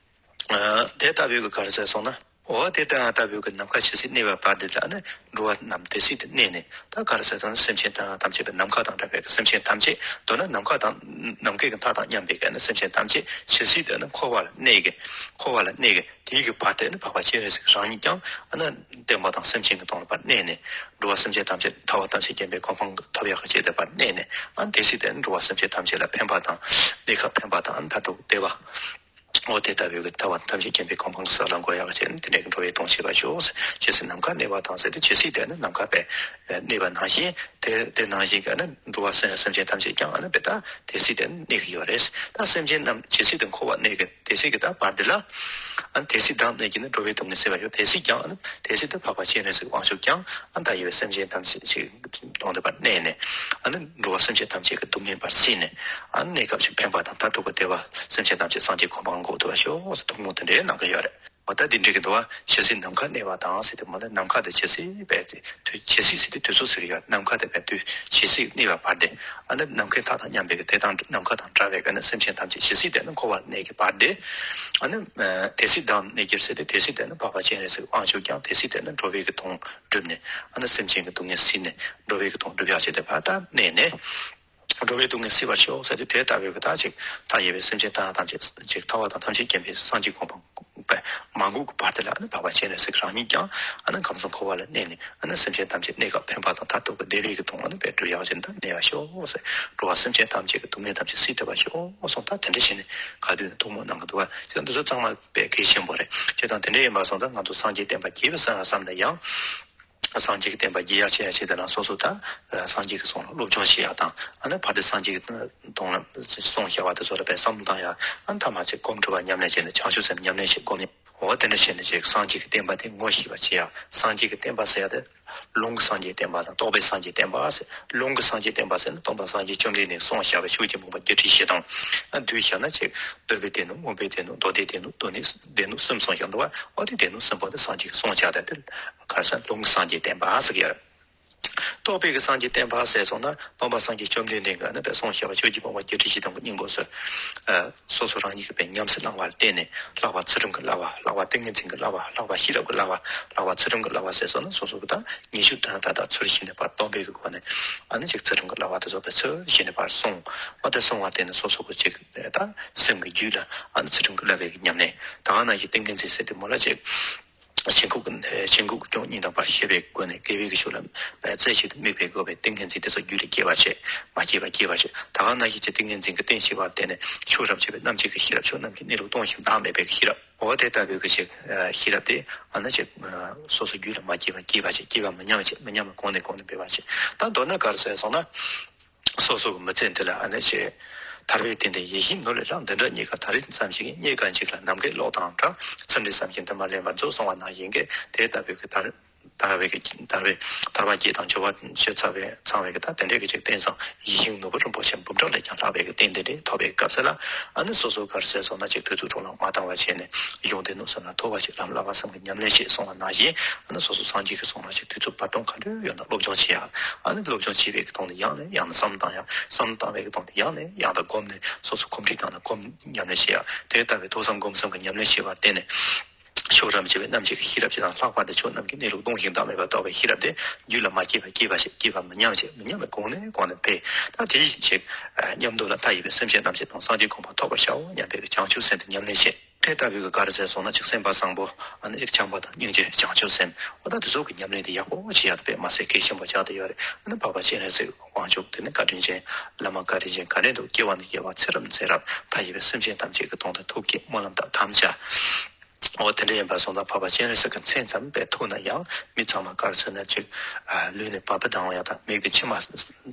དེ་ལྟ་བུའི་གི་ག་རེ་ཟེར་སོང་ན། འོ་དེ་ལྟ་ལྟ་བུའི་གི་ནམ་མཁའ་ཇི་སྲིད་གནས་པའི་བར་དེ་ལ་ནི་འགྲོ་བ་རྣམས་དེ་སྲིད་དུ་གནས་ནས་ད་ག་རེ་ཟེར་ན་སེམས་ཅན་དང་ཐམས་ཅད་པའི་ནམ་མཁའ་དང་འདྲ་བའི་གི་སེམས་ཅན་ཐམས་ཅད་མདོར་ན་ནམ་མཁའ་དང་ནམ་མཁའི་གི་མཐའ་དང་མཉམ་པའི་གི་ནི་སེམས་ཅན་ཐམས་ཅད་ཇི་སྲིད་དུ་ནི་འཁོར་བ་ལ་གནས་ཀྱི་འཁོར་བ་ལ་གནས་ཀྱི་དེའི་གི་བར་དེ་ནི་འཕགས་པ་སྤྱན་རས་གཟིགས་རང་ཉིད་ཀྱང་ཨ་ནི་བསྟན་པ་དང་སེམས་ཅན་གྱི་དོན་ལ་བར་གནས་ནས་འགྲོ་བ་སེམས་ཅན་ཐམས་ཅད་ཐར་པ་ཐམས་ཅད་མཁྱེན་པའི་གོ་འཕང་ཐོབ་ཡག་གི་ཆེད་དུ་བར་གནས་ནས་ཨ་ནི་དེ་སྲིད་དུ་ནི་འགྲོ་བ་སེམས་ཅན་ཐམས་ཅད་ལ་ཕན་པ་དང་གནས་སྐབས་ཕན་པ་དང་ཨ་ནི་མཐར་ཐུག་བདེ་བ། འོ་དེ་ལྟ་བུའི་གི་ཐར་པ་ཐམས་ཅད་མཁྱེན་པའི་གོ་འཕང་གི་ས་ལ་འགོད་ཡག་བྱས་ནས་དེ་འདྲའི་གི་འགྲོ་བའི་དོན་བྱེད་པར་ཤོག་ཇི་སྲིད་ནམ་མཁའ་གནས་པ་དང་ཟེར་ཏེ་ཇི་སྲིད་དེ་ནི་ནམ་མཁའ་པའི་གནས་པ་ནང་བཞིན་དེ་དེ་ནང་བཞིན་གྱི་ནི་འགྲོ་བ་སེམས་སེམས་ཅན་ཐམས་ཅད་ཀྱང་ནི་དཔེ་ད་དེ་སྲིད་དེ་ནི་གནས་ཀྱི་ཡོད་རེད། ད་སེམས་ཅན་རྣམས་ཇི་སྲིད་དུ་འཁོར་བར་གནས་ཀྱི་དེ་སྲིད་ཀྱི་ད་བར་འདི་ལ་དེ་སྲིད་བདག་གནས་ཀྱི་ནི་འགྲོ་བའི་སྡུག་བསྔལ་སེལ་བར་ཤོག་དེ་སྲིད་ཀྱང་ནི་དེ་སྲིད་དུ་འཕགས་པ་སྤྱན་རས་གཟིགས་དབང་ཕྱུག་ཀྱང་ཨ་མཐའ་ཡས་པའི་སེམས་ཅན་ཐམས་ཅད་ཅིག་དོན་དུ་བར་གནས་ནས་ཨ་ནི་འགྲོ་བ་སེམས་ཅན་ཐམས་ཅད་ཀྱི་སྡུག་བསྔལ་བར་སེལ་ནས་ཨ་ནི་གནས་སྐབས་ཤིག་ཕན་པ་དང་མཐར་ཐུག་པ་བདེ་བ་སེམས་ཅན་ཐམས་ཅད་སངས་རྒྱས་གོ་འཕང་འགོད་ཐུབ་པར་ཤོག་ཟེར་ཐུགས་སྨོན་དེ་འདྲའི་གནང་གི་ཡོད་རེད། འོ་ད་དེ་འགྲིག་གི་འདུག་བ། ཇི་སྲིད་ནམ་མཁའ་གནས་པ་དང་ཟེར་དུས་མ་ལ་ནམ་མཁའ་དང་ཇི་སྲིད་པའི་དུས་ཇི་སྲིད་ཟེར་དུས་དུས་སུ་ཟེར་ཡོད། ནམ་མཁའ་དང་པའི་དུས་ཇི་སྲིད་གནས་པ་བར་དེ། ཨ་ནི་ནམ་མཁའི་མཐའ་དང་མཉམ་པའི་གི་དེ་དང་ནམ་མཁའ་དང་བྲལ་བའི་གི་ནི་སེམས་ཅན་ཐམས་ཅད་ཇི་སྲིད་དེ་ནི་འཁོར་བར་གནས་ཀྱི་བར་དེ། ཨ་ནི་དེ་སྲིད་བདག་གནས་གྱུར་ཟེར་དུས་དེ་སྲིད་དེ་ནི་འཕགས་པ་སྤྱན་རས་གཟིགས་དབང་ཕྱུག་ཀྱང་དེ་སྲིད་དེ་ནི་འགྲོ་བའི་གི་དོན་བསྒྲུབས་ནས། ཨ་ནི་སེམས་ཅན་གྱི་སྡུག་བསྔལ་སེལ་ནས་འགྲོ་བའི་གི་དོན་བསྒྲུབ་ཡག་བྱེད་དེ་བར་དུ་གནས་ནས། འགྲོ་བའི་སྡུག་བསྔལ་སེལ་བར་ཤོག་ཟེར་དུས་དེ་ལྟ་བུའི་གི་ད་ཅིག་མཐའ་ཡས་པའི་སེམས་ཅན་དང་ཐམས་ཅད་ཅིག་ཐར་པ་དང་ཐམས་ཅད་མཁྱེན་པའི་སངས་རྒྱས་གོ་འཕང་པའི་མ་འགུགས་ཀྱི་བར་དེ་ལ། ཨ་ནི་འཕགས་པ་སྤྱན་རས་གཟིགས་རང་ཉིད་ཀྱང་ཨ་ནི་ཁམས་གསུམ་འཁོར་བ་ལ་གནས་ནས། ཨ་ནི་སེམས་ཅན་ཐམས་ཅད་གནས་སྐབས་ཕན་པ་དང་མཐར་ཐུག་གི་བདེ་བའི་གི་དོན་ལ་ནི་དཔེ་སྒྲུབ་ཡག་ཅིག་ད་གནས་པར་ཤོག་ཟེར། འགྲོ་བ་སེམས་ཅན་ཐམས་ཅད་ཀྱི་སྡུག་བསྔལ་ཐམས་ཅད་སེལ་ཐུབ་པར་ཤོག་གསུངས། ད་དེ་འདྲ་བྱས་ནས་ག་དུས་ནས་ཐུགས་སྨོན་གནང་གི་འདུག་བ། དེ་འདི་ཚོ་ཚང་མ་དཔེ་གལ་ཆེན་པོ་རེད། བྱས་ཙང་དེ་འདྲ་ཡིན་པ་སོང་ཙང་ང་ཚོ་སངས་རྒྱས་བསྟན་པ་རྒྱས་པར་བསམ་ཡ་བསམ་ན་ཡང་། སངས་རྒྱས་ཀྱི་བསྟན་པ་རྒྱས་ཡག་ཆེ་ཡག་ཆེ་དེ་ལ་སོ་སོ་ད་སངས་རྒྱས་ཀྱི་གསུང་ལ་སློབ་སྦྱོང་བྱེད་ཡག་དང་། ཨ་ནི་བར་དུ་སངས་རྒྱས་ཀྱི་གསུང་ལ་གསུང་བཤད་པ་དེ་ཚོ་ལ་དཔེ་བསམ་བློ་བཏང་ཡག་ཨ་ནི་ཐ་མ་ཚེ་སྒོམ་སྒྲུབ་པ་ཉམས་ལེན་བྱས་ནས་བྱང་ཆུབ་སེམས་ཉམས་ལེན་བྱེད་སྒོམ་ཡག་འོ་དེ་འདྲ་བྱས་ནས་ཅིག་སངས་རྒྱས་ཀྱི་བསྟན་པ་དེ་ངོ་ཤེས་པ་བྱེད་ཡག་སངས་རྒྱས་ཀྱི་བསྟན་པ་ཟེར་ཡག་དེ་ལུང་གི་སངས་རྒྱས་བསྟན་པ་དང་རྟོགས་པའི་སངས་རྒྱས་བསྟན་པ་ཟེར། ལུང་གི་སངས་རྒྱས་བསྟན་པ་ཟེར་ན་སྟོན་པ་སངས་རྒྱས་བཅོམ་ལྡན་འདས་གསུངས་བཞག་པའི་ཆོས་ཀྱི་མུན་པ་བརྒྱད་ཁྲི་བཞི་དང་། བསྡུས་བཞག་ན་ཅིག་འདུལ་བའི་སྡེ་སྣོད། མངོན་པའི་སྡེ་སྣོད། མདོ་སྡེའི་སྡེ་སྣོད། སྡེ་སྣོད་གསུམ་གསུངས་བཞག་འདུག་བ། འོ་དེ་སྡེ་སྣོད་གསུམ་པོ་དེ་སངས་རྒྱས་ཀྱིས་གསུངས་བཞག་དེ་དེ་ག་རེ་ཟེར་ན་ལུང་གི་སངས་རྒྱས་བསྟན་པ་ཟེར་གྱི་ཡོད་རེད། རྟོགས་པའི་གི་སངས་རྒྱས་བསྟན་པ་ཟེར་སོང་ན་སྟོན་པ་སངས་རྒྱས་བཅོམ་ལྡན་འདས་ཀྱིས་ནི་དཔེ་གསུངས་བཞག་པ་ཆོས་ཀྱི་ཕུང་པོ་བརྒྱད་ཁྲི་བཞི་སྟོང་གི་སྙིང་པོ་ཟེར། སོ་སོ་རང་ཉིད་ཀྱིས་དཔེ་ཉམས་སུ་བླངས་པར་བརྟེན་ནས་ལྷག་པ་ཚུལ་ཁྲིམས་ཀྱི་བསླབ་པ། ལྷག་པ་ཏིང་ངེ་འཛིན་གྱི་བསླབ་པ། ལྷག་པ་ཤེས་རབ་ཀྱི་བསླབ་པ། ལྷག་པ་ཚུལ་ཁྲིམས་ཀྱི་བསླབ་པ་ཟེར་སོང་ན་སོ་སོ་གི་ད་ཉི་ཤུ་ད་ད་ད་ཚུལ་བཞིན་དུ་བར་སྟོན་པའི་གི་སྒོ་ནས་ཨ་ནི་ཅིག་ཚུལ་ཁྲིམས་ཀྱི་བསླབ་པ་དེ་ཚོ་དཔེ་ཚུལ་བཞིན་དུ་བར་སྲུང་། ཨ་དེ་སྲུང་བར་བརྟེན་ནས་སོ་སོ་གི་ཅིག་ད་སེམས་ཀྱི་རྒྱུད་ལ་ཨ་ནི་ཚུལ་ཁྲིམས་ཀྱི་བསླབ་པའི་གི་ཉམས་ལེན། ད་ག་ནང་བཞིན་ཏིང་ངེ་འཛིན་ཟེར་དུས་མོ་ལ་ཅིག་ཆོས་འཁོར་གྱི་ཆོས་འཁོར་གྱི་སྐྱོང་གཉིས་དང་བར་ཤེས་པའི་སྒོ་ནས་དགེ་བའི་གི་ཆོས་ལ་རྩེ་གཅིག་ཏུ་དམིགས་པའི་སྒོ་བས་ཏིང་ངེ་འཛིན་དེ་ཚོ་རྒྱུད་ལ་སྐྱེ་བར་བྱེད། མ་སྐྱེས་པ་སྐྱེ་བར་བྱེད། ད་ག་ནང་བཞིན་གྱི་ཏིང་ངེ་འཛིན་གྱི་རྟེན་བྱེད་པར་བརྟེན་ནས་ཤེས་རབ་ཕྱེ་བའི་རྣམ་བཅད་ཀྱི་ཤེས་རབ། ཆོས་རྣམས་ཀྱི་གནས་ལུགས་སྟོང་ཞིང་བདག་མེད་པའི་ཤེས་རབ། འོ་དེ་ལྟ་བུའི་གི་ཅིག་ཤེས་རབ་དེ་ཨ་ནི་ཅིག་སོ་སོ་རྒྱུད་ལ་མ་སྐྱེས་པ་སྐྱེ་བར་བྱེད། སྐྱེས་པ་མི་ཉམས་བྱེད། མི་ཉམས་པ་གོང་ནས་གོང་དུ་འཕེལ་བར་བྱེད། ད་མདོར་ན་ག་རེ་ཟེར་སོང་ན། སོ་སོ་གི་མི་ཚེ་འདི་ལ་ཨ་ནི་ཅིག་ཐར་པའི་དོན་དེ་ཡིད་བཞིན་ནོར་ལས་ལྷག་འདི་འདྲ་རྙེད་དཀའ། ད་རེས་ཙམ་ཞིག་རྙེད་དཀའ་འཇིག་ལ་ནམ་མཁའི་གློག་དང་འདྲ། ཚུལ་འདྲིས་བསམ་གྱིས་འདི་མ་ལེན་པར་མཛོད་གསུངས་པ་ནང་བཞིན་གྱི་དེ་ལྟ་བུའི་གི་ཐར་ཐར་པའི་གི་ཐར་པའི་ཐར་པ་བསྐྱེད་དང་སྦྱོར་བ་ཆོས་ཚང་བའི་ཚང་བའི་གི་ད་དེ་འདྲའི་གི་ཅིག་རྟེན་བཟང་ཡིད་བཞིན་ནོར་བུ་རིན་པོ་ཆེ་འབུམ་ཕྲག་ལས་ཀྱང་ལྷག་པའི་གི་རྟེན་དེ་འདྲའི་ཐོབ་པའི་སྐབས་སུ་ལ་ཨ་ནི་སོ་སོ་ག་རེ་ཟེར་སོང་ན་ཅིག་དུས་ཚོད་འཕྲོ་བརླག་མ་བཏང་བ་བྱས་ནས་གཞུང་སྡེ་སྣོད་གསུམ་ལ་ཐོས་པ་བྱེད། ལམ་བསླབ་པ་གསུམ་གྱི་ཉམས་ལེན་བྱེད་གསུངས་པ་ནང་བཞིན་ཨ་ནི་སོ་སོ་སངས་རྒྱས་ཀྱིས་གསུངས་པ་ཞིག་དུས་ཚོད་བར་སྟོང་ག་འདྲ་ཡོད་ན་སློབ་སྦྱོང་བྱེད་ཡག་ཨ་ནི་སློབ་སྦྱོང་བྱེད་པའི་གི་ཐོག་ནས་ཡང་ནས་ཡང་ནས་བསམ་བློ་བཏང་ཡག་བསམ་བློ་བཏང་བའི་གི་ཐོག་ནས་ཡང་ནས་ཡང་དུ་སྒོམ་ནས་སོ་སོ་གོམས་འདྲིས་བཏང་ནས་སྒོམ་ཉམས་ལེན་བྱེད་ཡག་དེ་ལྟ་བུའི་ཐོས་བསམ་སྒོམ་གསུམ་གྱི་ཉམས་ལེན་བྱེད་པར་བརྟེན་ནས་ཤེས་རབ་ཕྱེ་བའི་རྣམ་བཅད་ཀྱི་ཤེས་རབ་ཅིག་དང་། ལྷག་པར་དུ་ཆོས་རྣམས་ཀྱི་གནས་ལུགས་སྟོང་ཞིང་བདག་མེད་པ་རྟོགས་པའི་ཤེས་རབ་དེ་རྒྱུད་ལ་མ་སྐྱེས་པ་སྐྱེས་པ་བྱེད། སྐྱེས་པ་མི་ཉམས་བྱེད། མི་ཉམས་པའི་གོང་ནས་གོང་ནས་འཕེལ། ད་དེ་བཞིན་ཞིག་མཉམ་དུ་ལ་མཐའ་ཡས་པའི་སེམས་ཅན་ཐམས་ཅད་དང་སངས་རྒྱས་གོ་འཕང་ཐོབ་པར་བྱའོ་སྙམ་པའི་བྱང་ཆུབ་སེམས་དེ་ཉམས་ལེན་བྱེད། དེ་ལྟ་བུའི་ག་རེ་ཟེར་སོང་ན་ཅིག་སེམས་པ་བཟང་པོ་ཨ་ནི་ཅིག་བྱམས་པ་དང་སྙིང་རྗེ་བྱང་ཆུབ་སེམས་འོ་ད་དེ་ཚོ་གི་ཉམས་ལེན་དེ་ཡག་པོ་བྱེད་ཡག་དེ་དཔེ་མ་ཟད་གལ་ཆེན་པོ་ཆགས་བསྡད་ཡོད་རེད། ཨ་ནི་འཕགས་པ་སྤྱན་རས་གཟིགས་དབང་ཕྱུག་དེ་ནི་བཀའ་དྲིན་ཅན་བླ་མ་བཀའ་དྲིན་ཅན་ག་འདྲ་འདུག་སྐྱེ་བ་ནས་སྐྱེ་བ་ཚེ་རབས་ནས་ཚེ་རབས་མཐའ་ཡས་པའི་སེམས་ཅན་ཐམས་ཅད་ཀྱི་དོན་དུ་ཐུགས་བསྐྱེད་སྨོན་ལམ་དང་དམ་བཅའ། འོ་དེ་འདྲ་ཡིན་པ་སོང་ཙང་འཕགས་པ་སྤྱན་རས་གཟིགས་ཀྱི་མཚན་ཙམ་དཔེ་ཐོས་ན་ཡང་མི་ཚང་མ་ག་རེ་ཟེར་ན་ཅིག་ལུས་ནི་བ་སྤུ་ལྡང་བ་ཡག་དང་མིག་ཏུ་མཆི་མ་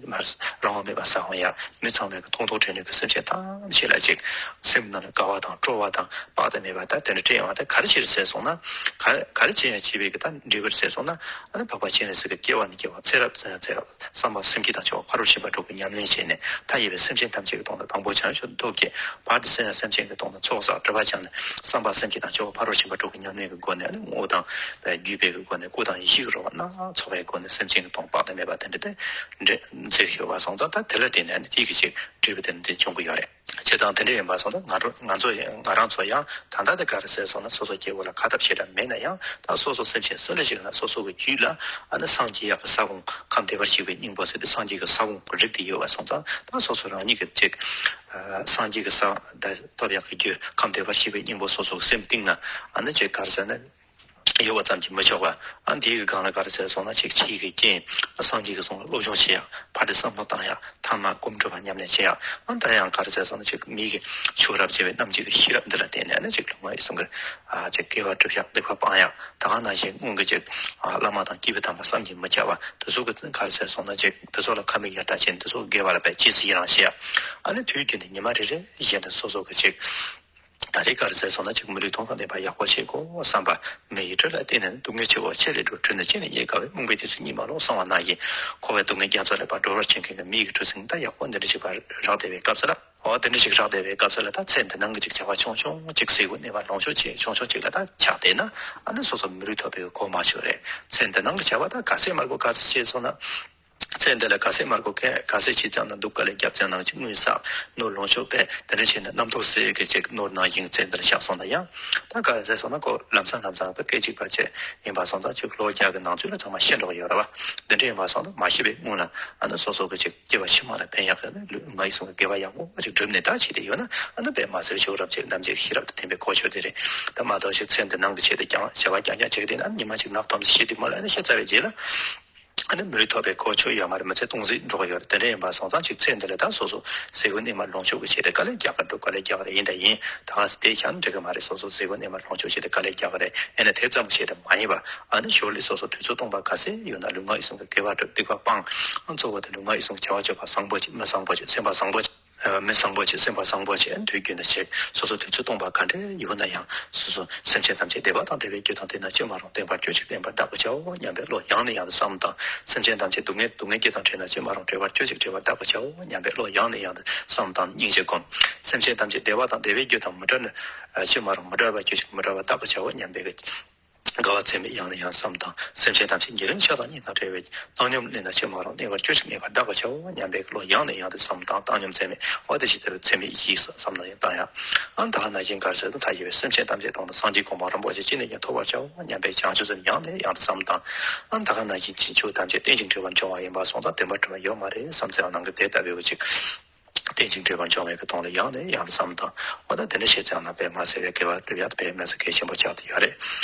མར་རང་དབང་མེད་པ་ཟ་འོང་ཡག་མི་ཚང་མས་ཀྱི་མཐོང་ཐོས་དྲན་ནས་ཀྱི་སེམས་ཅན་ཐམས་ཅད་ལ་ཅིག་སེམས་ནང་ལ་དགའ་བ་དང་སྤྲོ་བ་དང་དཔག་ཏུ་མེད་པ་ད་དེ་འདྲ་སྤྲད་ཡོང་བ་དེ་ག་རེ་བྱས་ཟེར་སོང་ན། ག་ག་རེ་བྱས་ཡང་བྱས་པའི་གི་ད་འབྲས་བུར་ཟེར་སོང་ན་ཨ་ནི་འཕགས་པ་སྤྱན་རས་གཟིགས་ཀྱི་སྐྱེ་བ་ནས་སྐྱེ་བ་ཚེ་རབས་ནས་ཚེ་རབས་བསམ་པ་སེམས་བསྐྱེད་དང་བྱ་བ་ཕ་རོལ་ཕྱིན་པ་དྲུག་གི་ཉམས་ལེན་བྱས་ནས་མཐའ་ཡས་པའི་སེམས་ཅན་ཐམས་ཅད་ཀྱི་དོན་དུ་དང་པོ་བྱང་ཆུབ་ཐོབ་ཀྱི་བར་དུ་སེམས་སེམས་ཅན་གྱི་དོན་དུ་ཚོགས་བསགས་སྒྲིབ་པ་སྦྱངས་ནས་བསམ་པ་སེམས་བསྐྱེད་དང་བྱ་བ་ཕ་རོལ་ཕྱིན་པ་དྲུག་གི་ཉམས་ལེན་གྱི་སྒོ་ནས་ཨ་ནི་དངོས་དང་བརྒྱུད་པའི་གི་སྒོ་ནས་སྐུ་དང་ཡེ་ཤེས་ཀྱི་རོལ་པ་སྣ་ཚོགས་པའི་སྒོ་ནས་སེམས་ཅན་གྱི་དོན་དཔག་ཏུ་མེད་པ་དེ་འདྲ་དེ་འདྲ་མཛད་ཡོད་པ་སོང་ཙང་ད་དེ་ལ་བརྟེན་ནས་ཨ་ནི་དེ་གི་ཅིག་འབྲས་བུ་དེ་འདི་འབྱུང་གི་ཡོད་རེད། བྱས་ཙང་དེ་འདྲ་ཡིན་པ་སོང་ཙང་ང་རང་ང་ཚོ་ཡང་ང་རང་ཚོ་ཡང་ད་ལྟ་དེ་ག་རེ་ཟེར་སོང་ན་སོ་སོ་སྐྱེ་བོ་ལ་ཁ་ཐབས་ཤེས་རབ་མེད་ན་ཡང་ད་སོ་སོ་སེམས་ཅན་སུ་ལ་ཞིག་ན་སོ་སོ་གི་རྒྱུད་ལ་ཨ་ནི་སངས་རྒྱས་ཡག་གི་ས་བོན་ཁམས་བདེ་བར་གཤེགས་པའི་སྙིང་པོ་ཟེར་དུས་སངས་རྒྱས་ཀྱི་ས་བོན་གྱི་རིགས་དེ་ཡོད་པ་སོང་ཙང་ད་སོ་སོ་རང་ཉིད་ཀྱི་ཅིག་སངས་རྒྱས་ཀྱི་ས་ད་ཐོབ་ཡག་གི་རྒྱུ་ཁམས་བདེ་བར་གཤེགས་པའི་སྙིང་པོ་སོ་སོ་གི་སེམས་གཏིང་ན་ཨ་ནི་ཅིག་ག་རེ་ཟེར་ན། ཡོད་པ་ཙམ་གྱིས་མི་ཆོག་པ། ཨ་འདིའི་གི་སྒང་ལ་ག་རེ་ཟེར་སོང་ན་ཅིག་ཆོས་ཀྱི་རྐྱེན། སངས་རྒྱས་ཀྱི་གསུང་ལ་སློབ་སྦྱོང་བྱེད་ཡག་ཕར་དེ་བསམ་བློ་བཏང་ཡག་ཐ་མ་སྒོམ་སྒྲུབ་པ་ཉམས་ལེན་བྱེད་ཡག་ཨ་ད་ཡང་ག་རེ་ཟེར་སོང་ན་ཅིག་མི་གི་ཆོས་རབ་བྱེད་པའི་རྣམ་འབྱེད་ཀྱི་ཤེས་རབ་འདི་ལ་བརྟེན་ནས་ཨ་ནི་ཅིག་ལུང་པ་ཡི་གསུང་གི་ཨ་ཅིག་དགེ་བ་སྒྲུབ་ཡག་སྡིག་པ་སྤང་ཡག་ད་ག་ནང་བཞིན་སྔོན་གྱི་ཅིག་ཨ་བླ་མ་དང་སྐྱེས་བུ་དམ་པ་བསམ་གྱིས་མི་ཁྱབ་པ་དེ་ཚོ་གི་ག་རེ་ཟེར་སོང་ན་ཅིག་དེ་ཚོ་ལ་ཁ་མིག་ཡར་ལྟ་བྱས་ནས་དེ་ཚོ་དགེ་བ་ལ་དཔེ་རྗེས་སུ་ཡི་རང་བྱེད་ཡག་ཨ་ནི་དུས་རྒྱུན་དུ་ཉི་མ་རེ་རེ་བཞིན་དུ་སོ་སོ་གི་ཅིག་ད་རེས་ག་རེ་ཟེར་སོང་ན་ཅིག་མི་ལུས་ཐོག་ཁ་གནས་པ་ཡག་པོ་བྱེད་དགོས་བསམ་པ། མི་ཡི་དྲོད་ལ་བརྟེན་ནས་སྡུག་བསྔལ་ཆེ་བ་ཆེ་ལས་འགྲོ། དྲོད་ནི་ཆེ་ནས་རྙེད་དཀའ་བས། རྨོངས་པའི་དུས་སུ་གཉིད་མ་ལོག་གསང་བ་ན་ཡིན། འཁོར་བའི་སྡུག་བསྔལ་རྒྱ་མཚོ་ལས་ཕར་སྒྲོལ་བར་བྱེད་མཁན་གྱི་མི་ཡི་དྲོད་ཟིང་ད་ཡག་པོ་འདི་འདྲ་བྱེད་པ་རག་བསྡད་པའི་སྐབས་སུ་ལ། འོ་དེ་འདྲ་ཞིག་རག་བསྡད་པའི་སྐབས་སུ་ལ། ད་ཚེ་འདི་སྣང་གི་ཅིག་བྱ་བ་ཆུང་ཆུང་ཅིག་ཟས་གོས་གནས་མལ་ལོངས་སྤྱོད་ཅིག་ཆུང་ཆུང་ཅིག་ལ་ད་ཆགས་བསྡད་ན། ཨ་ནི་སོ་སོ་མི་ལུས་ཐོབ་པའི་གོ་མ་ཆོད་རེད། ཚེ་འདི་སྣང་གི་བྱ་བ་ད་ག་ཚད་མར་གོ་ག་ཚོད་བྱས་སོང་ན། ཚེ་འདི་ལ་ག་ཚད་མར་གོ་ག་ག་ཚད་བྱས་ཙང་ན། སྡུག་དཀའ་ལས་བརྒྱབ་ཙང་ན་ཅིག་དངུལ་བསགས། ནོར་ལོངས་སྤྱོད་སྤེལ། དེ་འདྲ་བྱས་ན་རྣམ་རྟོག་ཟེར་གི་ཅིག་ནོར་ནང་བཞིན་ཚེ་འདི་ལ་བཞག་སོང་ན་ཡང་། ད་ག་ཚད་སོང་ན་ཁོ་ལམ་སང་ལམ་སང་དུ་སྐད་ཅིག་པ་ཅིག་ཡིན་པ་སོང་ཙང་ཅིག་ལོ་བརྒྱ་གི་ནང་ཚུད་ལ་ཚང་མ་ཤི་འགྲོ་གི་ཡོད་རེད་བ། འདི་འདྲ་ཡིན་པ་སོང་ཙང་མ་ཤི་བའི་སྔོན་ལ། ཨ་ནི་སོ་སོ་གི་ཅིག་སྐྱེ་བ་ཕྱི་མ་ལ་ཕན་ཡག་གི་ནི་ལུས་ངག་ཡིད་གསུམ་གྱི་དགེ་བ་ཡག་པོ་ཅིག་བསྒྲུབས་ནས་ད་བྱས་ཏེ་ཡོད་ན། ཨ་ནི་དཔེ་མ་སྲིད་ཤོག་རབ་ཅིག་ལམ་ཅིག་ཤེས་རབ་ཏུ་ལྡན་པའི་གོ་ཆོད་དེ་རེད། ད་མ་གཏོགས་ཤིག་ཚེ་འདི་སྣང་གི་ཆེད་དུ་ཀྱང་བྱ་བ་རྐྱང་རྐྱང་བྱེད་ཀྱི་བསྡད་ན། ཨ་ནི་ཉི་མ་ཅིག་ནག་ཐོམ་ཞིག་ཤི་དུས་མ་ལ། ཨ་ནི་ཤི་ཚར་བའི་རྗེས་ལ། ཨ་ནི་མི་ལུས་ཐོབ་པའི་གོ་ཆོད་ཡོད་མ་རེད། མི་ཚེ་སྟོང་ཟད་འགྲོ་གི་ཡོད་རེད། དེ་འདྲ་ཡིན་པ་སོང་ཙང་ཅིག་ཚེ་འདི་ལ་ད་སོ་སོ་ཟས་གོས་གནས་མལ་ལོངས་སྤྱོད་ཀྱི་ཆེད་དུ་དཀའ་ལས་རྒྱག་ག་འགྲོ། དཀའ་ལས་རྒྱག་གི་རེད། ཡིན་དང་ཡིན། ད་ག་ཟེ་དེ་ཤ་ནི་འགྲིག་གི་མ་རེད། སོ་སོ་ཟས་གོས་གནས་མལ་ལོངས་སྤྱོད་ཆེད་དུ་དཀའ་ལས་རྒྱག་གི་རེད། ཡིན་ན་དེ་ཙམ་ཆེད་དུ་མ་ཡིན་པ། ཨ་ནི་ཞོར་ལས་སོ་སོ་དུས་ཚོད་སྟོང་པ་ག་ཚད་ཡོད་ན་ལུས་ངག་ཡིད་གསུམ་གྱི་དགེ་བ་སྒྲུབ། སྡིག་པ་སྤང་། ཨ་གཙོ་བོ་དེ་ལུས་ངག་ཡིད་གསུམ་གྱི་བྱ་བ་སྤྱོད་པ་བཟང་པོ་བྱེད། མི་བཟང་པོ་བྱེད། སེམས་པ་བཟང་པོ་བྱེད། ཨ་མི་བཟང་པོ་བྱེད། སེམས་པ་བཟང་པོ་བྱེད། དུས་རྒྱུན་ནས་བྱེད། སོ་སོ་དུས་ཚོད་སྟོང་པ་ག་འདྲ་ཡོད་ན་ཡང་། སོ་སོ་སེམས་ཅན་ཐམས་ཅད་བདེ་བ་དང་བདེ་བའི་རྒྱུ་དང་། དེ་ན་ཅི་མ་རུང་བདེན་པར་གྱུར་ཅིག་བདེན་པར་བདག་པོ་བྱའོ་སྙམ་པའི་བློ་ཡང་ནས་ཡང་དུ་བསམ་དང་། སེམས་ཅན་ཐམས་ཅད་སྡུག་བསྔལ་སྡུག་བསྔལ་གྱི་དང་བྲལ་ན་ཅི་མ་རུང་བྲལ་བར་གྱུར་ཅིག་བྲལ་བར་བདག་པོ་བྱའོ་སྙམ་པའི་བློ་ཡང་ནས་ཡང་དུ་བསམ་དང་སྙིང་རྗེ་སྒོམ། སེམས་ཅན་ཐམས་ཅད་བདེ་བ་དང་བདེ་བའི་རྒྱུ་དང་མི་འབྲལ་ན། ཅི་མ་རུང་མི་འབྲལ་བར་གྱུར་ཅིག་མི་འབྲལ་བར་བདག་པོ་བྱའོ་སྙམ་པའི་དགའ་བ་ཚད་མེད་ཡང་ནས་ཡང་བསམ་དང་། སེམས་ཅན་ཐམས་ཅད་ཉེ་རིང་ཆགས་སྡང་གཉིས་དང་བྲལ་བའི་བཏང་སྙོམས་གནས་ན་ཅི་མ་རུང་གནས་པར་གྱུར་ཅིག་གནས་པར་བདག་པོ་བྱའོ་སྙམ་པའི་བློ་ཡང་ནས་ཡང་དུ་བསམ་དང་། བཏང་སྙོམས་ཚད་མེད། འོ་དེ་ཅི་ལྟར་ཚད་མེད་ཡེ་ཤེས་བསམ་ན་ཡང་བཏང་ཡང་། ཨ་ནི་ད་ག་ནང་བཞིན་ག་རེ་ཟེར་ན། མཐའ་ཡས་པའི་སེམས་ཅན་ཐམས་ཅད་དང་དུ་སངས་རྒྱས་གོ་འཕང་རིན་པོ་ཆེ་ཅི་ནས་ཀྱང་ཐོབ་པར་བྱའོ་སྙམ་པའི་བྱང་ཆུབ་སེམས་ཡང་ནས་ཡང་དུ་བསམ་དང་། ཨ་ནི་ད་ག་ནང་བཞིན་ཕྱིན་ཆོས་ཐམས་ཅད་རྟེན་ཅིང་འབྲེལ་བར་འབྱུང་བ་ཡིན་པ་སོང་ཙང་བདེན་པར་གྲུབ་པ་ཡོད་མ་རེད་བསམ་ཚེ་ནང་གི་དེ་ལྟ་བུའི་ཅིག་རྟེན་ཅིང་འབྲེལ་བར་འབྱུང་བའི་གི་དོན་ལ་ཡང་ནས་ཡང་དུ་བསམ་དང་། འོ་ད་དེ་འདྲ་བྱས་ཙང་ན་དཔེ་མ་སྲིད་པའི་དགེ་བ་སྒྲུབ་ཡག་དཔེ་མི་སྲིད་གལ་ཆེན་པོ་ཆགས་བསྡད་ཡོད་རེད།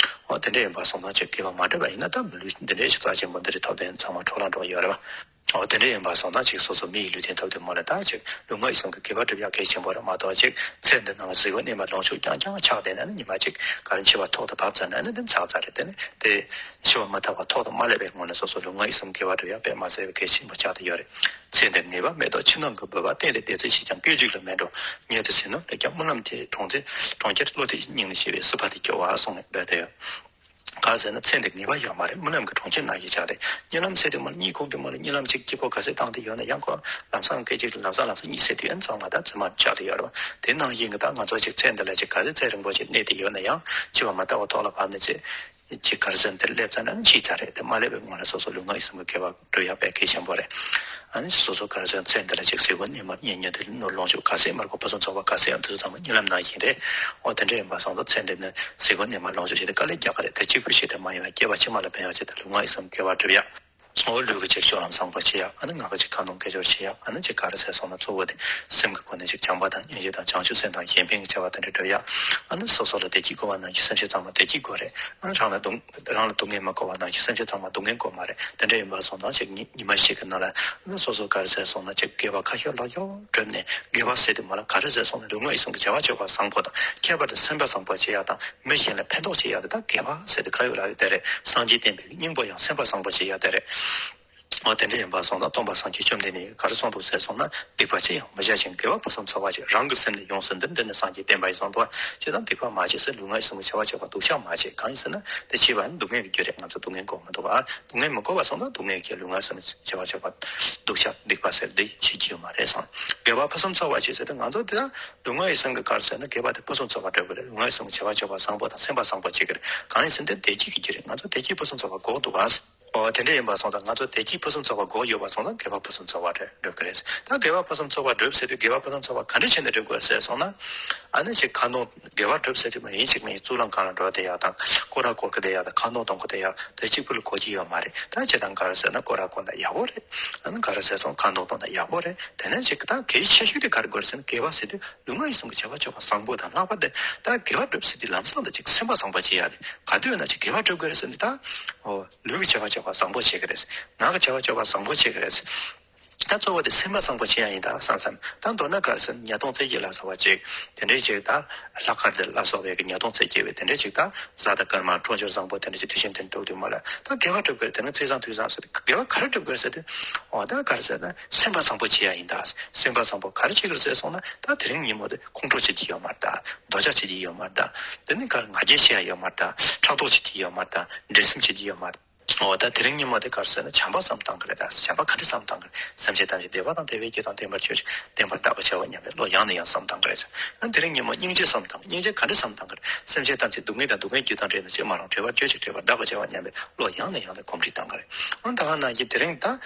འོ་དེ་འདྲ་ཡིན་པ་སོང་ན་ཅིག་དགེ་བ་མ་སྒྲུབ་པ་ཡིན་ན་ད་མི་ལུས་འདི་འདྲའི་ཅིག་རྩ་ཆེན་པོ་འདི་འདྲའི་ཐོབ་དོན་ཚང་མ་འཕྲོ་བརླག་འགྲོ་གི་ཡོད་རེད་བ། འོ་དེ་འདྲ་ཡིན་པ་སོང་ན་ཅིག་སོ་སོ་མི་ཡི་ལུས་རྟེན་ཐོབ་དུས་མ་ལ་ད་ཅིག་ལུས་ངག་ཡིད་གསུམ་གྱི་དགེ་བ་སྒྲུབ་ཡག་གལ་ཆེན་པོ་རེད་མ་གཏོགས། ཅིག་ཚེ་འདི་ནང་ཟས་གོས་གནས་མལ་ལོངས་སྤྱོད་རྐྱང་རྐྱང་ཆགས་བསྡད་ན་ནི་ཉི་མ་ཅིག་ག་རེ་འཆི་བ་ཐོག་ཏུ་བབས་ཙམ་ན་ནི་འདི་ཚར་ཚར་རེད། དེ་ནི་དེ་འཆི་བ་མི་རྟག་པ་ཐོག་ཏུ་མ་སླེབས་པའི་སྔོན་ལ་སོ་སོ་ལུས་ངག་ཡིད་གསུམ་དགེ་བ་སྒྲུབ་ཡག་དཔེ་མ་སྲིད་པའི་གལ་ཆེན་པོ་ཆགས་བསྡད་ཡོད་རེད། ཚེ་འདིར་ངེས་པ་མེད་དོ། ཕྱི་ནང་གི་བོད་པ་གཏན་ལ་བདེ་ཚིག་ཞིག་ཀྱང་སྐད་ཅིག་ལ་མེད་འགྲོ། ཉེ་དུ་ཟིན་ནོ་ལས་ཀྱང་རྨི་ལམ་དེ་གྲོང་ཚེ་གྲོང་ཁྱེར་བློ་གཏད་སྙིང་ནས་ཞེ་བའི་སྲིད་པ་དེ་སྐྱོ་བ་གསུངས་ནས་འབད་དེ། ག་ཟེར་ན་ཚེ་འདི་ངེས་པ་ཡོད་མ་རེད། རྨི་ལམ་གྱི་གྲོང་ཁྱེར་ནང་བཞིན་ཆགས་ཏེ། གཉིད་ལམ་ཟེར་དུས་མ་གཉིད་ཁུག་དུས་མ་ལ་གཉིད་ལམ་གཅིག་སྐྱིད་པོ་ག་ཚད་བཏང་སྟེ་ཡོད་ན་ཡང་ཁོ་ལམ་སང་སྐད་ཅིག་ལམ་སང་ལམ་སང་གཉིད་སད་དུས་ཡང་གཙང་མ་དང་རྫུན་མ་ཆགས་ཏེ་ཡོད་རེད་བ། དེ་ནང་བཞིན་གྱི་ད་ང་ཚོ་ཅིག་ཚེ་འདི་ལ་ཅིག་ག་ཚད་ཚེ་རིང་པོ་ཅིག་གནས་ཏེ་ཡོད་ན་ཡང་འཆི་བ་མ་རྟག་པ་ཐོག་ལ་བབས་ནས་ཚེ་ཅིག་ག་རེ་ཟེར་ན་དེ་སླེབས་ཚར་ན་ནི་འཆི་ཚར་རེད། དེ་མ་སླེབས་པའི་སྔོན་ལ་སོ་སོ་ལུས་ངག་ཡིད་གསུམ་གྱི་དགེ་བ་སྒྲུབ་ཡག་དཔེ་གལ་ཆེན་པོ་རེད། ཨ་ནི་སོ་སོ་ག་རེ་ཟེར་ན་ཚེ་འདི་ལ་ཅིག་ཟས་གོས་གནས་མལ་གཉེན་ཉེ་དུ་ནོར་ལོངས་སྤྱོད་ག་ཚད་མར་གོ་ཕུན་སུམ་ཚོགས་པ་ག་ཚད་ཡང་དེ་ཚོ་ཚང་མ་གཉིད་ལམ་ནང་བཞིན་རེད། འོ་དེ་འདྲ་ཡིན་པ་སོང་ཙང་ཚེ་འདི་ནི་ཟས་གོས་གནས་མལ་ལོངས་སྤྱོད་བྱེད་དུས་དཀའ་ལས་རྒྱག་གི་རེད། དེ་གཅིག་པུ་ཞིག་དེ་མ་ཡིན་པར་སྐྱེ་བ་ཕྱི་མ་ལ་ཕན་ཡག་ཆེད་དུ་ལུས་ངག་ཡིད་གསུམ་དགེ་བ་སྒྲུབ་ཡག་འོ་ལུས་ཀྱི་ཅིག་སྤྱོད་ལམ་བཟང་པོ་བྱེད་ཡག་ཨ་ནི་ངག་གི་ཅིག་ཁ་ནང་སྐད་ཅོར་བྱེད་ཡག་ཨ་ནི་ཅིག་ག་རེ་ཟེར་སོང་ན་གཙོ་བོ་དེ་སེམས་ཀྱི་སྒོ་ནས་ཅིག་བྱམས་པ་དང་སྙིང་རྗེ་དང་བྱང་ཆུབ་སེམས་དང་གཞན་ཕན་གྱི་བྱ་བ་དེ་འདྲ་སྒྲུབ་ཡག་ཨ་ནི་སོ་སོ་ལ་བདེ་སྐྱིད་དགོས་པ་ནང་བཞིན་སེམས་ཅན་ཚང་མ་བདེ་སྐྱིད་དགོས་རེད། ཨ་ནི་རང་ལ་སྡུག་རང་ལ་སྡུག་བསྔལ་མི་དགོས་པ་ནང་བཞིན་སེམས་ཅན་ཚང་མ་སྡུག་བསྔལ་དགོས་མ་རེད། དེ་འདྲ་ཡིན་པ་སོང་ཙང་ཅིག་ཉི་ཉི་མ་ཞིག་གི་ནང་ལ་ཨ་ནི་སོ་སོ་ག་རེ་ཟེར་སོང་ན་ཅིག་དགེ་བ་ཁ་ཤོར་ལག་ཤོར་བསྒྲུབས་ནས་དགེ་བ་ཟེར་དུས་མ་ལ་ག་རེ་ཟེར་སོང་ན་ལུས་ངག་ཡིད་གསུམ་གྱི་བྱ་བ་སྤྱོད་པ་བཟང་པོ་དང་ཁྱད་པར་དུ་སེམས་པ་བཟང་པོ་བྱེད་ཡག་དང་། མི་གཞན་ལ་ཕན་ཐོགས་བྱེད་ཡག་དེ་ད་དགེ་བ་ཟེར་དེ་ག་ཡོད་ལ་རེད་དེ་རེད། སངས་རྒྱས་བསྟན་པའི་སྙིང་པོ་ཡང་སེམས་པ་བཟང་པོ་བྱེད་ཡག་དེ་རེད། འོ་དེ་འདྲ་ཡིན་པ་སོང་ཙང་སྟོན་པ་སངས་རྒྱས་བཅོམ་ལྡན་འདས་ཀྱིས་ག་རེ་གསུངས་འདུག་ཟེར་སོང་ན། སྡིག་པ་ཅི་ཡང་མི་བྱ་ཞིང་། དགེ་བ་ཕུན་སུམ་ཚོགས་པར་བྱེད། རང་གི་སེམས་ནི་ཡོངས་སུ་འདུལ། འདི་ནི་སངས་རྒྱས་བསྟན་པ་ཡིན་གསུངས་འདུག་བ། བྱས་ཙང་སྡིག་པ་མ་བྱེད་ཟེར་ལུས་ངག་ཡིད་གསུམ་གྱི་བྱ་བ་བྱེད་པ་སྡུག་ཅག་མ་བྱེད། གང་ཡིན་ཟེར་ན་དེ་བྱས་པ་ནི་སྡུག་བསྔལ་གྱི་རྒྱུ་རེད། ང་ཚོ་སྡུག་བསྔལ་འགོག་མི་ཐུབ་པ། སྡུག་བསྔལ་མི་འགོག་པ་སོང་ཙང་སྡུག་བསྔལ་གྱི་ལུས་ངག་ཡིད་གསུམ་གྱི་བྱ་བ་བྱེད་པ་སྡུག་ཅག་སྡིག་པ་ཟེར་འདི་བྱེད་ཀྱི་ཡོད་མ་རེད་བསམ། དགེ་བ་ཕུན་སུམ་ཚོགས་པར་བྱེད་ཟེར་དུས་ང་ཚོ་དེ་ལུས་ངག་ཡིད་གསུམ་གྱི་ག་རེ་ཟེར་ན་དགེ་བ་དེ་ཕུན་སུམ་ཚོགས་པར་སྒྲུབ་དགོས་རེད། ལུས་ངག་ཡིད་གསུམ་གྱི་བྱ་བ་སྤྱོད་པ་བཟང་པོ་དང་སེམས་པ་བཟང་པོ་བྱེད་ཀྱི་རེད། གང་ཡིན་ཟེར་ན་དེ་བདེ་སྐྱིད་ཀྱི་རྒྱུ་རེད། ང་ཚོ་བདེ་སྐྱིད་ཕུན་སུམ་ཚོགས་པ་དགོས་འདུག་ག། འོ་དེ་འདྲ་ཡིན་པ་སོང་ཙང་ང་ཚོ་བདེ་སྐྱིད་ཕུན་སུམ་ཚོགས་པ་དགོས་ཡོད་པ་སོང་ཙང་དགེ་བ་ཕུན་སུམ་ཚོགས་པ་རེ་སྒྲུབ་ཀྱི་རེད། ད་དགེ་བ་ཕུན་སུམ་ཚོགས་པ་སྒྲུབ་ཟེར་དུས་དགེ་བ་ཕུན་སུམ་ཚོགས་པ་ག་འདྲ་བྱས་ནས་སྒྲུབ་དགོས་ཟེར་སོང་ན། ཨ་ནི་ཅིག་ཁ་འདོན་དགེ་བ་སྒྲུབ་ཟེར་དུས་མ་ཡིན་ཅིག་མིན་གཙུག་ལག་ཁང་ལ་འགྲོ་བསྡད་ཡག་དང་སྐོར་ར་སྐོར་གི་བསྡད་ཡག་དང་ཁ་འདོན་གཏོང་གི་བསྡད་ཡག་དེ་གཅིག་པུ་ལ་གོ་རྒྱུ་ཡོད་མ་རེད། ད་བྱས་ཙང་ག་རེ་ཟེར་ན་སྐོར་ར་སྐོར་ན་ཡག་པོ་རེད། ཨ་ནི་ག་རེ་ཟེར་སོང་ཁ་འདོན་གཏོང་ན་ཡག་པོ་རེད། དེ་ནས་ཅིག་ད་གལ་ཆེ་ཤོས་དེ་ག་རེ་དགོས་རེད་ཟེར་ན་དགེ་བ་ཟེར་དུས་ལུས་ངག་ཡིད་གསུམ་གྱི་བྱ་བ་སྤྱོད་པ་བཟང་པོ་དང་ལྷག་པར་དུ་ད་དགེ་བ་སྒྲུབ་ཟེར་དུས་ལམ་སང་དུ་ཅིག་སེམས་པ་བཟང་པོ་བྱེད་ཡག་རེད། ག་དུས་ཡོད་ན་ཅིག་དགེ་བ་སྒྲུབ་དགོས་རེད་ཟེར་ནས་ད། ཨོ། ལུས་ཀྱི་བྱ་བ་སྤྱོད་པ་བཟང་པོ་བྱེད་ཀྱི་རེད། ངག་གི་བྱ་བ་སྤྱོད་པ་བཟང་པོ་བྱེད་ཀྱི་རེད། ད་གཙོ་བོ་དེ་སེམས་པ་བཟང་པོ་བྱེད་ཡག་ཡིན་ད་བསམ་བསམ། ད་མདོར་ན་ག་རེ་ཟེར་ན་ཉ་སྟོང་རྩེ་གཅིག་ལ་སོགས་པ་ཅིག་དེ་འདྲའི་ཅིག་ད་ལྷག་དཀར་དེ་ལ་སོགས་པའི་གི་ཉ་སྟོང་རྩེ་གཅིག་པའི་དེ་འདྲའི་ཅིག་ད་གཟའ་དང་སྐར་མ་འཕྲོད་སྦྱོར་བཟང་པོ་དེ་འདྲ་ཅིག་དུས་ཆེན་དེ་འགྲོ་དུས་མ་ལ་ད་དགེ་བ་སྒྲུབ་དགོས་རེད། དེ་ནི་ཚེས་བཟང་དུས་བཟང་ཟེར་ཏེ་དགེ་བ་ག་རེ་སྒྲུབ་དགོས་རེད་ཟེར་དུས། ཨོ་ད་ག་རེ་ཟེར་ན་སེམས་པ་བཟང་པོ་བྱེད་ཡག་ཡིན་ད། སེམས་པ་བཟང་པོ་ག་རེ་བྱེད་དགོས་རེད་ཟེར་སོང་ན་ད་དེ་རིང་ཉིན་མོ་དེ་ཁོང་ཁྲོ་བྱེད་ཀྱི་ཡོད་མ་རེད་ད། འདོད་ཆགས་བྱེད་ཀྱི་ཡོད་མ་རེད་ད། དེ་ནི་ག་རེ་ང་རྒྱལ་བྱེད་ཡག་ཡོད་མ་རེད་ད། ཕྲག་དོག་བྱེད་ཀྱི་ཡོད་མ་རེད་ད། འགྲན་སེམས་བྱེད་ཀྱི་ཡོད་མ་རེད། འོ་ད་དེ་རིང་ཉིན་མོ་དེ་ག་རེ་ཟེར་ན་བྱམས་པ་བསམ་བཏང་གི་རེད། ད་བྱམས་པ་ག་འདྲ་བསམ་བཏང་གི་རེད། སེམས་ཅན་ཐམས་ཅད་བདེ་བ་དང་བདེ་བའི་རྒྱུ་དང་ལྡན་པར་གྱུར་ཅིག་བདེན་པར་བདག་གིས་བྱ་བ་སྙམ་པའི་བློ་ཡང་ནས་ཡང་བསམ་བཏང་གི་རེད། ཨ་དེ་རིང་ཉིན་མོ་སྙིང་རྗེ་བསམ་བཏང་། སྙིང་རྗེ་ག་འདྲ་བསམ་བཏང་གི་རེད། སེམས་ཅན་ཐམས་ཅད་སྡུག་བསྔལ་དང་སྡུག་བསྔལ་རྒྱུ་དང་བྲལ་ནས་ཅི་མ་རུང་བྲལ་བར་གྱུར་ཅིག་བྲལ་བར་བདག་གིས་བྱ་བ་སྙམ་པའི་བློ་ཡང་ནས་ཡང་དུ་གོམས་འདྲིས་བཏང་གི་རེད། ཨ་ད་ག་ནང་བཞིན་དེ་རིང་ད་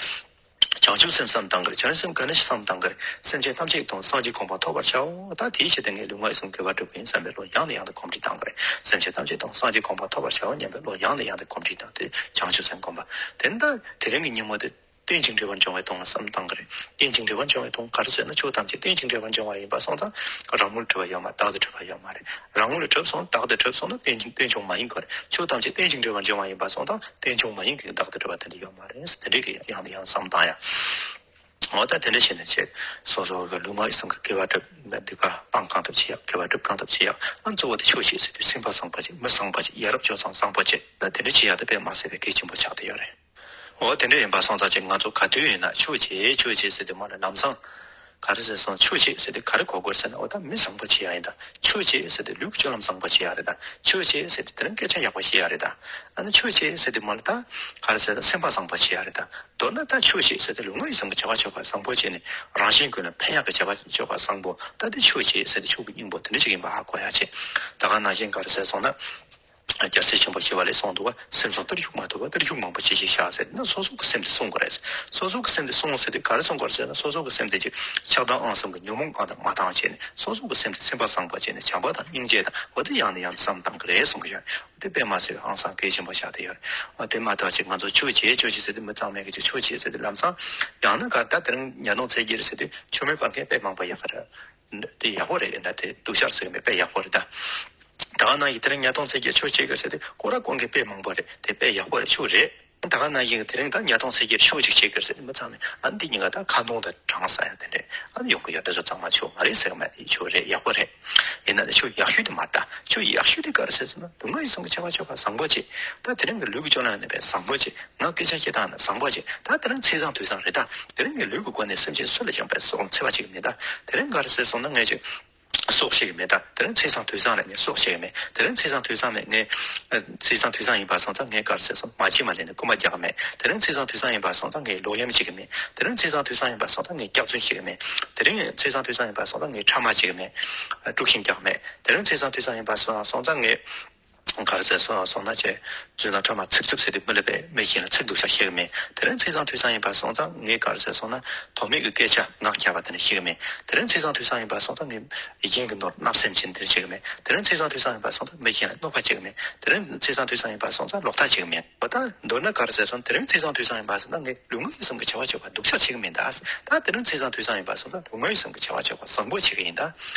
བྱང་ཆུབ་སེམས་བསམ་བཏང་གི་རེད། བྱང་ཆུབ་སེམས་ག་འདྲ་ཞིག་བསམ་བཏང་གི་རེད། སེམས་ཅན་ཐམས་ཅད་དང་སངས་རྒྱས་གོ་འཕང་ཐོབ་པར་བྱའོ། ད་དེའི་ཆེད་དུ་ངས་ལུས་ངག་ཡིད་གསུམ་དགེ་བ་སྒྲུབ་ཀྱི་ཡིན་བསམ་པའི་བློ་ཡང་ནས་ཡང་དུ་གོམས་འདྲིས་བཏང་གི་རེད། སེམས་ཅན་ཐམས་ཅད་དང་སངས་རྒྱས་གོ་འཕང་ཐོབ་པར་བྱའོ་སྙམ་པའི་བློ་ཡང་ནས་ཡང་དུ་གོམས་འདྲིས་བཏང་སྟེ་བྱང་ཆུབ་སེམས་སྒོམ་པ། དེ་ནི་ད་དེ་རིང་གི་ཉིན་མོ་དེ་རྟེན་ཅིང་འབྲེལ་བར་འབྱུང་བའི་དོན་ལ་བསམ་བཏང་གི་རེད། རྟེན་ཅིང་འབྲེལ་བར་འབྱུང་བའི་དོན་ག་རེ་ཟེར་ན། ཆོས་ཐམས་ཅད་རྟེན་ཅིང་འབྲེལ་བར་འབྱུང་བ་ཡིན་པ་སོང་ཙང་རང་ངོས་ལ་གྲུབ་པ་ཡོད་མ་རེད། བདག་ཏུ་གྲུབ་པ་ཡོད་མ་རེད། རང་ངོས་ལ་གྲུབ་སོང་། བདག་ཏུ་གྲུབ་སོང་ན་རྟེན་ཅིང་རྟེན་འབྱུང་མ་ཡིན་གྱི་རེད། ཆོས་ཐམས་ཅད་རྟེན་ཅིང་འབྲེལ་བར་འབྱུང་བ་ཡིན་པ་སོང་ཙང་རྟེན་འབྱུང་མ་ཡིན་གྱི་བདག་ཏུ་གྲུབ་པ་དེ་འདྲ་ཡོད་མ་རེད། དེ་འདྲའི་གི་ཡང་ནས་ཡང་བསམ་བཏང་ཡ། འོ་ད་དེ་འདྲ་བྱས་ནས་ཅིག་སོ་སོ་གི་ལུས་ངག་ཡིད་གསུམ་གྱི་དགེ་བ་སྒྲུབ། སྡིག་པ་སྤང་གང་ཐུབ་བྱེད་ཡག་དགེ་བ་སྒྲུབ་གང་ཐུབ་བྱེད་ཡག་ཨ་གཙོ་བོ་དེ་ཆོས་བྱེད་ཟེར་དུས་སེམས་པ་བཟང་པོ་བྱེད། མི་བཟང་པོ་བྱེད། ཡ་རབས་སྤྱོད་བཟང་བཟང་པོ་བྱེད། ད་དེ་འདྲ་བྱེད་ཡག་དེ་དཔེ་མ་སྲིད་པའི་གལ་ཆེན་པོ་ཆགས་བསྡད་ཡོད་རེད། འོ་དེ་འདྲ་ཡིན་པ་སོང་ཙང་ཅིག་ང་ཚོ་ག་དུས་ཡིན་ན་ཆོས་བྱེད་ཆོས་བྱེད་ཟེར་དུས་མ་ལ་ལམ་སང་ག་རེ་ཟེར་སོང་། ཆོས་བྱེད་ཟེར་དུས་ག་རེ་གོ་དགོས་ཟེར་ན། འོ་ད་མི་བཟང་པོ་བྱེད་ཡག་ཡིན་ད། ཆོས་བྱེད་ཟེར་དུས་ལུས་ཀྱི་སྤྱོད་ལམ་བཟང་པོ་བྱེད་ཡག་རེད་ད། ཆོས་བྱེད་ཟེར་དུས་དེ་རིང་སྐད་ཆ་ཡག་པོ་བཤད་ཡག་རེད་ད། ཨ་ནི་ཆོས་བྱེད་ཟེར་དུས་མ་ལ་ད་ག་རེ་ཟེར་ན་སེམས་པ་བཟང་པོ་བྱེད་ཡག་རེད་ད། མདོར་ན་ད་ཆོས་བྱེད་ཟེར་དུས་ལུས་ངག་ཡིད་གསུམ་གྱི་བྱ་བ་སྤྱོད་པ་བཟང་པོ་བྱས་ནས་རང་གཞན་ཀུན་ལ་ཕན་ཡག་གི་བྱ་བ་སྤྱོད་པ་བཟང་པོ། ད་དེ་ཆོས་བྱེད་ཟེར་དུས་ཆོས་ཀྱི་སྙིང་པོ་དེ་འདྲ་ཞིག་ཡིན་པ་ཧ་གོ་ཡག་བྱེད། ད་ག་ནང་བཞིན་ག་རེ་ཟེར་སོང་ན། རྒྱལ་སྲས་ཆེན་པོ་ཞི་བ་ལྷས་གསུངས་འདུག་བ། སེམས་བཟང་དུར་ཞུགས་མ་ཐུབ་པ་དུར་ཞུགས་མང་པོ་ཅི་ཞིག་བཞག་ཟེར་ན། སོ་སོ་གི་སེམས་དེ་བསྲུང་དགོས་རེད། སོ་སོ་གི་སེམས་དེ་བསྲུང་ཟེར་དུས་ག་རེ་བསྲུང་དགོས་རེད་ཟེར་ན། སོ་སོ་གི་སེམས་དེ་ཅིག་ཆགས་སྡང་ཨང་གསུམ་གྱི་ཉོན་མོངས་ཨང་དང་མ་བཏང་བྱས་ནས་སོ་སོ་གི་སེམས་དེ་སེམས་པ་བཟང་པོ་བྱས་ནས་བྱམས་པ་དང་སྙིང་རྗེ་དང་འོ་དེ་ཡང་ནས་ཡང་དུ་བསམ་བཏང་གི་རེད་གསུང་གི་ཡོད། འོ་དེ་དཔེ་མ་སྲིད་པའི་ཧང་སང་གལ་ཆེན་པོ་ཆགས་བསྡད་ཡོད་རེད། འོ་དེ་མ་གཏོགས་ཅིག་ང་ཚོ་ཆོས་བྱེད་ཆོས་བྱེད་ཟེར་དུས་མི་ཚང་མས་གི་ཅིག་ཆོས་བྱེད་ཟེར་དུས་ལམ་སང་ཡང་ན་ག་ད་དེ་རིང་ཉ་སྟོང་ཚེས་བརྒྱད་རེད་ཟེར་དུས་ཆོས་མེད་པ་མཁན་དཔེ་མང་པོ་ཡག་གི་རེད། དེ་ཡག་པོ་རེད། ཡིན་ན་དེ་སྡུག་ཤག་ཟེར་གི་མེད། དཔེ་ཡག་པོ་རེད་ད། ད་ག་ནང་བཞིན་དེ་རིང་ཉ་སྟོང་ཚེས་བརྒྱད་ཆོས་བྱེད་དགོས་ཟེར་དུས་སྐོར་ར་སྐོར་མཁན་དཔེ་མང་པོ་རེད། དེ་དཔེ་ཡག་པོ་རེད། ཆོས་རེད། ད་ག་ནང་བཞིན་དེ་རིང་ད་ཉ་སྟོང་ཚེས་བརྒྱད་ཆོས་ཅིག་བྱེད་དགོས་ཟེར་དུས་མི་ཚང་མས་ཨ་འདི་ཉིན་ག་ད་ཁ་གདོང་དང་གྲང་ས་ཡ་དེ་འདྲས་ཨ་ནི་ཡོང་གི་ཡོད། དེ་ཚོ་ཚང་མ་ཆོས་མ་རེད་ཟེར་གི་མེད། ཆོས་རེད། ཡག་པོ་རེད། ཡིན་ན་ནི་ཆོས་ཡག་ཤོས་དེ་མ་རེད་ད། ཆོས་ཡག་ཤོས་དེ་ག་རེ་ཟེར་ཟེར་ན་ལུས་ངག་ཡིད་གསུམ་གྱི་བྱ་བ་སྤྱོད་པ་བཟང་པོ་བྱེད། ད་དེ་རིང་གི་ལུས་ཀྱི་སྤྱོད་ལམ་ནི་དཔེ་བཟང་པོ་བྱེད། ངག་སྐད་ཆ་བཤད་སྟངས་ནི་བཟང་པོ་བྱེད། ད་དེ་རིང་ཚེས་བཟང་དུས་བཟང་རེད་ད། དེ་རིང་གི་ལུས་ཀྱི་སྒོ་ནས་སེམས་ཅན་སུ་ལ་ཡང་དཔེ་སྲོག་འཚེ་བ་བྱེད་ཀྱི་མེད་ད། དེ་རིང་ག་རེ་ཟེར་སོང་ན་ངས་ཅིག་སྲོག་བཤད་ཀྱི་མེད་ད། དེ་རིང་ཚེས་བཟང་དུས་བཟང་རེད། ངས་སྲོག་བཤད་ཀྱི་མེད། དེ་རིང་ཚེས་བཟང་དུས་བཟང་མེད། ངས་ཨ་ཚེས་བཟང་དུས་བཟང་ཡིན་པ་སོང་ཙང་ངས་ག་རེ་ཟེར་སོང་། མ་བྱིན་མ་ལེན་ནས་རྐུན་མ་རྒྱག་གི་མེད། དེ་རིང་ཚེས་བཟང་དུས་བཟང་ཡིན་པ་སོང་ཙང་ངས་ལོག་གཡེམ་བྱེད་ཀྱི་མེད། དེ་རིང་ཚེས་བཟང་དུས་བཟང་ཡིན་པ་སོང་ཙང་ངས་སྐྱག་རྫུན་བཤད་ཀྱི་མེད། དེ་རིང་ཚེས་བཟང་དུས་བཟང་ཡིན་པ་སོང་ཙང་ངས་ཕྲ་མ་བྱེད་ཀྱི་མེད། དཀྲུག་ཤིང་རྒྱག་མེད། དེ་རིང་ཚེས་བཟང་དུས་བཟང་ཡིན་པ་སོང་ཙང་ངས་ག་རེ་ཟེར་སོང་སོང་ན་བྱས། རྫུན་དང་ཕྲ་མ་ཚིག་རྩུབ་ཟེར་དུས་མི་ལ་པའི་མི་གཞན་ལ་ཚིག་སྡུག་ཤ་བཤད་ཀྱི་མེད། དེ་རིང་ཚེས་བཟང་དུས་བཟང་ཡིན་པ་སོང་ཙང་ངས་ག་རེ་ཟེར་སོང་ན་དོན་མེད་ཀྱི་སྐད་ཆ་ངག་རྒྱག་པ་དེ་འདྲ་བཤད་ཀྱི་མེད། དེ་རིང་ཚེས་བཟང་དུས་བཟང་ཡིན་པ་སོང་ཙང་ངས་གཞན་གྱི་ནོར་བརྣབ་སེམས་ཅན་དེ་འདྲ་བྱེད་ཀྱི་མེད། དེ་རིང་ཚེས་བཟང་དུས་བཟང་ཡིན་པ་སོང་ཙང་མི་གཞན་ལ་གནོད་པ་བྱེད་ཀྱི་མེད། དེ་རིང་ཚེས་བཟང་དུས་བཟང་ཡིན་པ་སོང་ཙང་ལོག་ལྟ་བྱེད་ཀྱི་མེད། འོ་ད་མདོར་ན་ག་རེ་ཟེར་སོང་། དེ་རིང་ཚེས་བཟང་དུས་བཟང་ཡིན་པ་སོང་ཙང་ངས་ལུས་ངག་ཡིད་གསུམ་གྱི་བྱ་བ་སྤྱོད་པ་སྡུག་ཅག་བྱེད་ཀྱི་མིན་ད། ད་དེ་རིང་ཚེས་བཟང་དུས་བཟང་ཡིན་པ་སོང་ཙང་ལུས་ངག་ཡིད་གསུམ་གྱི་བྱ་བ་སྤྱོད་པ་བཟང་པོ་བྱེད་ཀྱི་ཡིན་ད།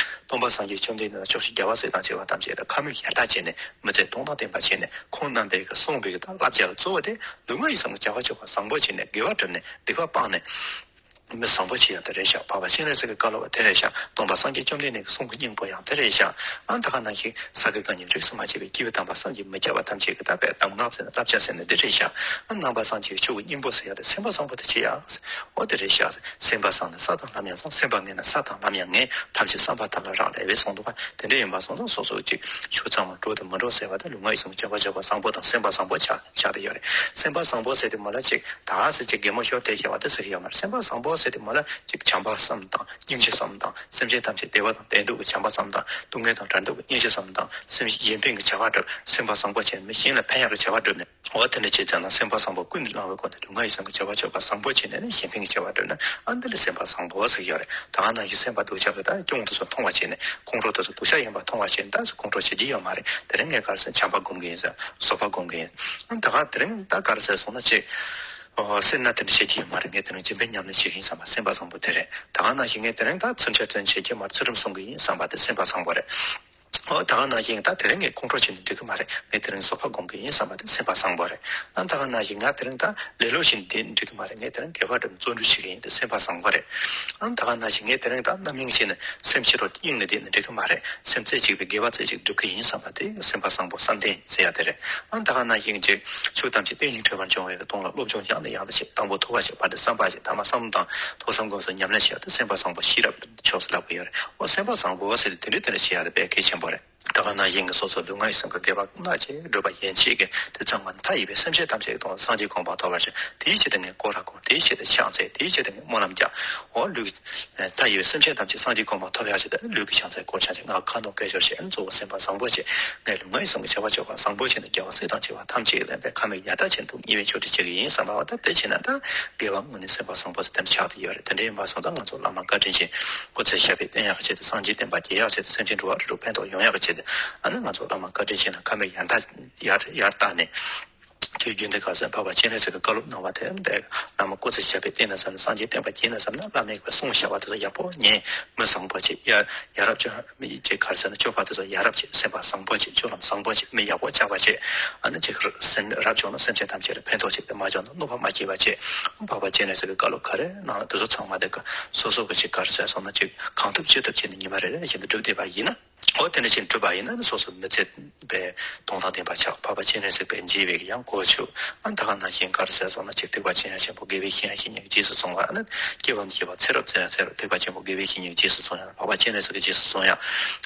སྟོན་པ་སངས་རྒྱས་བཅོམ་ལྡན་འདས་ལ་ཕྱོགས་བཅུའི་རྒྱལ་བ་སྲས་དང་བཅས་པ་ཐམས་ཅད་ལ་ཁ་མིག་ཡར་ལྟ་བྱས་ནས་མི་ཚེ་སྟོང་དང་བརྟན་པ་བྱས་ནས་ཁོང་རྣམ་པས་གསུངས་པའི་བསླབ་བྱ་གཙོ་བོ་དེ་ལུས་ངག་ཡིད་གསུམ་གྱི་བྱ་བ་སྤྱོད་པ་བཟང་པོ་བྱས་ནས་དགེ་བ་བསྒྲུབས་ནས་སྡིག་པ་སྤངས་ནས། མི་བཟང་པོ་བྱེད་ཡག་དེ་རེད་ཤག་འཕགས་པ་སྤྱན་རས་གཟིགས་ཀྱི་བཀའ་སློབ་དེ་རེད་ཤག་སྟོན་པ་སངས་རྒྱས་བཅོམ་ལྡན་འདས་ཀྱི་གསུང་གི་སྙིང་པོ་ཡང་དེ་རེད་ཤག་ཨ་ད་ག་ནང་བཞིན་ས་དགེ་བཀའ་རྙིང་རིས་སུ་མ་ཆད་པའི་སྐྱེས་བུ་དམ་པ་སངས་རྒྱས་མི་སྐྱ་བ་ཐམས་ཅད་ཀྱི་ད་དཔེ་གདམས་ངག་ཟེར་ན་བསླབ་བྱ་ཟེར་ན་འདི་རེད་ཤག་ཨ་ནང་པ་སངས་རྒྱས་ཀྱི་ཆོས་ཀྱི་སྙིང་པོ་ཟེར་ཡག་དེ་སེམས་པ་བཟང་པོ་དེ་བྱེད་ཡག་འོ་དེ་རེད་ཤག་སེམས་པ་བཟང་ན་ས་དང་ལམ་ཡང་བཟང་། སེམས་པ་ངན་ན་ས་དང་ལམ་ཡང་ངན། ཐམས་ཅད་བསམ་པ་ལྟར་ལ་རག་ལས་པས་གསུངས་འདུག་ག་དེ་འདྲ་ཡིན་པ་སོང་ཙང་སོ་སོ་གཅིག་ཆོས་ཚང་མ་འགྲོ་དང་མི་འགྲོ་ཟེར་བ་དང་ལུས་ངག་ཡིད་གསུམ་བྱ་བ་བྱ་བ་བཟང་པོ་དང་སེམས་པ་བཟང་པོ་ཆགས་ཆགས་ཏེ་ཡོད་རེད། སེམས་པ་བཟང་པོ་ཟེར་དུས་མ་ལ་ཅིག་ད་ཟེར་ཅིག་གད་མོ་ཤོར་དེ་བྱ་བ་དེ་ཟེར་གི་ཡོད་མ་རེད། སེམས་པ་བཟང་པོ་ཟེར་དུས་མ་ལ་ཅིག་བྱམས་པ་བསམ་དང་སྙིང་རྗེ་བསམ་དང་སེམས་ཅན་ཐམས་ཅད་བདེ་བ་དང་ལྡན་སྡུག་གི་བྱམས་པ་བསམ་དང་སྡུག་བསྔལ་དང་བྲལ་འདོད་ཀྱི་སྙིང་རྗེ་བསམ་དང་སེམས་གཞན་ཕན་གྱི་བྱ་བ་བསྒྲུབ། སེམས་པ་བཟང་པོ་བྱས་ནས་མི་གཞན་ལ་ཕན་ཡག་གི་བྱ་བ་བསྒྲུབ་ནས། འོ་དེ་འདྲ་བྱས་ཙང་ན་སེམས་པ་བཟང་པོ་ཀུན་ནས་བསླངས་པའི་སྒོ་ནས་ལུས་ངག་ཡིད་གསུམ་གྱི་བྱ་བ་སྤྱོད་པ་བཟང་པོ་བྱས་ནས་ནི་གཞན་ཕན་གྱི་བྱ་བ་བསྒྲུབ་ན་ཨ་འདི་ལ་སེམས་པ་བཟང་པོ་ཟེར་གྱི་ཡོད་རེད། ད་ག་ནང་བཞིན་སེམས་པ་སྡུག་ཅག་གི་ད་གྱོང་དེ་ཚོ་མཐོང་བ་བྱས་ནས་ཁོང་ཁྲོ་དེ་ཚོ་སྡུག་ཅག་ཡིན་པ་མཐོང་བ་བྱས་ནས་ད་ཚོ་ཁོང་ཁྲོ་བྱེད་ཀྱི་ཡོད་མ་རེད། དེ་རིང་ངས་ག་རེ་ཟེར་བྱམས་པ་སྒོམ་གྱི་ཡིན་ཟེར་བཟོད་པ་སྒོམ་གྱི་ཡིན། ཨ་ད་ག་དེ་རིང་ད་ག་རེ་ཟེར་སོང་ན་ཅིག་ཨོ་སེར་སྣ་དེ་འདྲ་བྱེད་ཀྱི་ཡོད་མ་རེད། ངས་དེ་རིང་སྦྱིན་པའི་ཉམས་ལེན་བྱེད་ཀྱི་ཡིན་བསམ་པ་སེམས་པ་བཟང་པོ་དེ་རེད། ད་ག་ནང་བཞིན་ངས་དེ་རིང་ད་ཚུལ་འཆལ་དོན་བྱེད་ཀྱི་མ་རེད། ཚུལ་ཁྲིམས་སྲུང་གི་ཡིན་བསམ་པ་དེ་སེམས་པ་བཟང་པོ་རེད། ཨོ་ད་ག་ནང་བཞིན་ད་དེ་རིང་ངས་ཁོང་ཁྲོ་བྱས་ནས་འགྲིག་གི་མ་རེད། ངས་དེ་རིང་བཟོད་པ་སྒོམ་གི་ཡིན་བསམ་པ་དེ་སེམས་པ་བཟང་པོ་རེད། ཨ་ད་ག་ནང་བཞིན་ངས་དེ་རིང་ད་ལེ་ལོ་བྱས་ནས་བསྡད་ནས་འགྲིག་གི་མ་རེད། ངས་དེ་རིང་དགེ་བ་སྒྲུབ་ནས་བརྩོན་འགྲུས་བྱེད་ཀྱི་ཡིན་དེ་སེམས་པ་བཟང་པོ་རེད། ཨ་ད་ག་ནང་བཞིན་ངས་དེ་རིང་ད་རྣམ་གཡེང་བྱས་ནས་སེམས་ཕྱི་རོལ་དུ་གཡེང་ནས་བསྡད་ནས་འགྲིག་གི་མ་རེད། སེམས་རྩེ་གཅིག་པའི་དགེ་བ་རྩེ་གཅིག་སྒྲུབ་ཀྱི་ཡིན་བསམ་པ་དེ་སེམས་པ་བཟང་པོ་བསམ་གཏན་ཟེར་ཡ་དེ་རེད། ཨ་ད་ག་ནང་བཞིན་ཅིག་ཆོས་ཐམས་ཅད་རྟེན་ཅིང་འབྲེལ་བར་འབྱུང་བའི་དོན་ལ་སློབ་སྦྱོང་ཡང་ནས་ཡང་དུ་བྱེད། དང་པོ་ཐོས་པ་བྱེད། བར་དུ་བསམ་པ་བྱེད། ཐ་མ་བསམ་བློ་དང་ཐོས་བསམ་སྒོམ་གསུམ་ཉམས་ལེན་བྱེད་ཡ་དེ་སེམས་པ་བཟང་པོ་ཤེས་རབ་ཕྱོགས་སུ་བསླབ་ཀྱི་ཡོད་རེད། ཨོ་སེམས་པ་བཟང་པོ་ཟེར་དེ་འདྲ་དེ་འདྲ་བྱེད་ཡ་དེ་དཔེ་གལ་ཆེན་པོ་རེད། ད་ག་ནང་བཞིན་གྱི་སོ་སོ་ལུས་ངག་ཡིད་གསུམ་གྱི་དགེ་བ་བསྔོས་བྱས་སྒྲུབ་པ་ཡན་ཆད་ཀྱི་དེ་ཚང་མ་མཐའ་ཡས་པའི་སེམས་ཅན་ཐམས་ཅད་ཀྱི་དོན་སངས་རྒྱས་གོ་འཕང་ཐོབ་པར་ཤོག་དེའི་ཆེད་དུ་ངས་སྐོར་ར་བསྐོར། དེའི་ཆེད་དུ་ཕྱག་འཚལ། དེའི་ཆེད་དུ་ངས་སྨོན་ལམ་རྒྱག་འོ་ལུས་ཀྱི་མཐའ་ཡས་པའི་སེམས་ཅན་ཐམས་ཅད་སངས་རྒྱས་གོ་འཕང་ཐོབ་ཡག་ཆེད་དུ་ལུས་ཀྱི་ཕྱག་འཚལ་སྐོར་ཕྱག་འཚལ། ངག་ཁ་ནོར་སྐད་ཤོར་བྱས། གཙོ་བོ་སེམས་པ་བཟང་པོ་བྱས། ངས་ལུས་ངག་ཡིད་གསུམ་གྱི་བྱ་བ་སྤྱོད་པ་བཟང་པོ་བྱས་ནས་དགེ་བ་སྲིད་དང་བཅས་པ་ཐམས་ཅད་ལེན་པའི་ཁམས་ཡ་མཐའ་ཆེན་པོ་དམྱལ་བའི་ཆོས་སྒྲུབ་བྱེད་ཀྱི་ཡིན་བསམ་པ་བ་ད་དེ་བྱས་ན་ད་དགེ་བ་དངོས་གནས་སེམས་པ་བཟང་པོ་ཟེར་དེ་ཆགས་ཏེ་ཡོད་རེད། དེ་འདྲ་ཡིན་པ་སོང་ཙང་ང་ཚོ་བླ་མ་བཀའ་དྲིན་ཅན་སྐུ་ཚེ་ཞབས་པད་བརྟན་ཡག་ཆེད་དུ་སངས་རྒྱས་བསྟན་པ་རྒྱས་ཡག་ཆེད་དུ་སེམས་ཅན་འགྲོ་བ་རིགས་དྲུག་ཕན་ཐོགས་ཡོང་ཡག་ཆེད་དུ་ཨ་ནི་ང་ཚོ་བླ་མ་བཀའ་དྲིན་ཅན་ལ་ཁམས་པའི་ཡར་མཐའ་ཡར་ཡར་བཏགས་ནས། དུས་རྒྱུན་དུ་ག་ཟེར་འཕགས་པ་སྤྱན་རས་གཟིགས་ཀྱི་བཀའ་སློབ་གནང་བ་དེ་འདས་བླ་མ་སྐུ་ཚེ་ཞབས་པད་བརྟན་ན་བསམ་ན། སངས་རྒྱས་བསྟན་པ་རྒྱས་ན་བསམ་ན། བླ་མའི་གསུང་བཤད་པ་དེ་ཚོ་ཡག་པོ་ཉན། མི་བཟང་པོ་བྱེད། ཡ་ཡ་རབས་ཅན་ཅིག་ག་ཟེར་ན་སྤྱོད་པ་དེ་ཚོ་ཡ་རབས་བྱེད། སེམས་པ་བཟང་པོ་བྱེད། སྤྱོད་ལམ་བཟང་པོ་བྱེད། མི་ཡག་པོ་བཅའ་བ་བྱེད། ཨ་ནི་ཅིག་སེམས་རབ་བྱུང་ན་སེམས་ཅན་ཐམས་ཅད་ལ་ཕན་ཐོགས་བྱེད། དེ་མ་བྱུང་ན་གནོད་པ་མ་སྐྱེལ་བ་བྱེད། འཕགས་པ་སྤྱན་རས་གཟིགས་ཀྱི་བཀའ་སློབ་ག་རེ་གནང་ན་དེ་ཚོ་ཚང་མ་དེ་ག་སོ་སོ་གི་ཅིག་ག་རེ་ཟེར་སོང་ན་ཅིག་གང་ཐུབ་ཅི་ཐུབ་བྱས་ནས་ཉི་མ་རེ་རེ་བཞིན་དུ་སྒྲུབ་བསྡད་པ་ཡིན་ན། འོ་དེ་འདྲ་ཞིག་གྲུབ་པ་ཡིན་ན་ནི་སོ་སོ་མི་ཚེ་པའི་དོན་དང་ལྡན་པ་ཆགས། འཕགས་པ་སྤྱན་རས་གཟིགས་པའི་མཛད་པའི་ཡང་གོ་ཆོད། ཨ་ད་ག་ནང་བཞིན་ག་རེ་ཟེར་སོང་ན་ཅིག་ཐེག་པ་ཆེ་ཡང་ཆེན་པོ་དགེ་བའི་བཤེས་གཉེན་རྗེས་སུ་བཟུང་བ། ཨ་ནི་སྐྱེ་བ་འདི་བ་ཚེ་རབས་ཚེ་ཡང་ཚེ་རབས་ཐེག་པ་ཆེན་པོ་དགེ་བའི་བཤེས་གཉེན་རྗེས་སུ་བཟུང་ཡང་འཕགས་པ་སྤྱན་རས་གཟིགས་ཀྱི་རྗེས་སུ་བཟུང་ཡང་།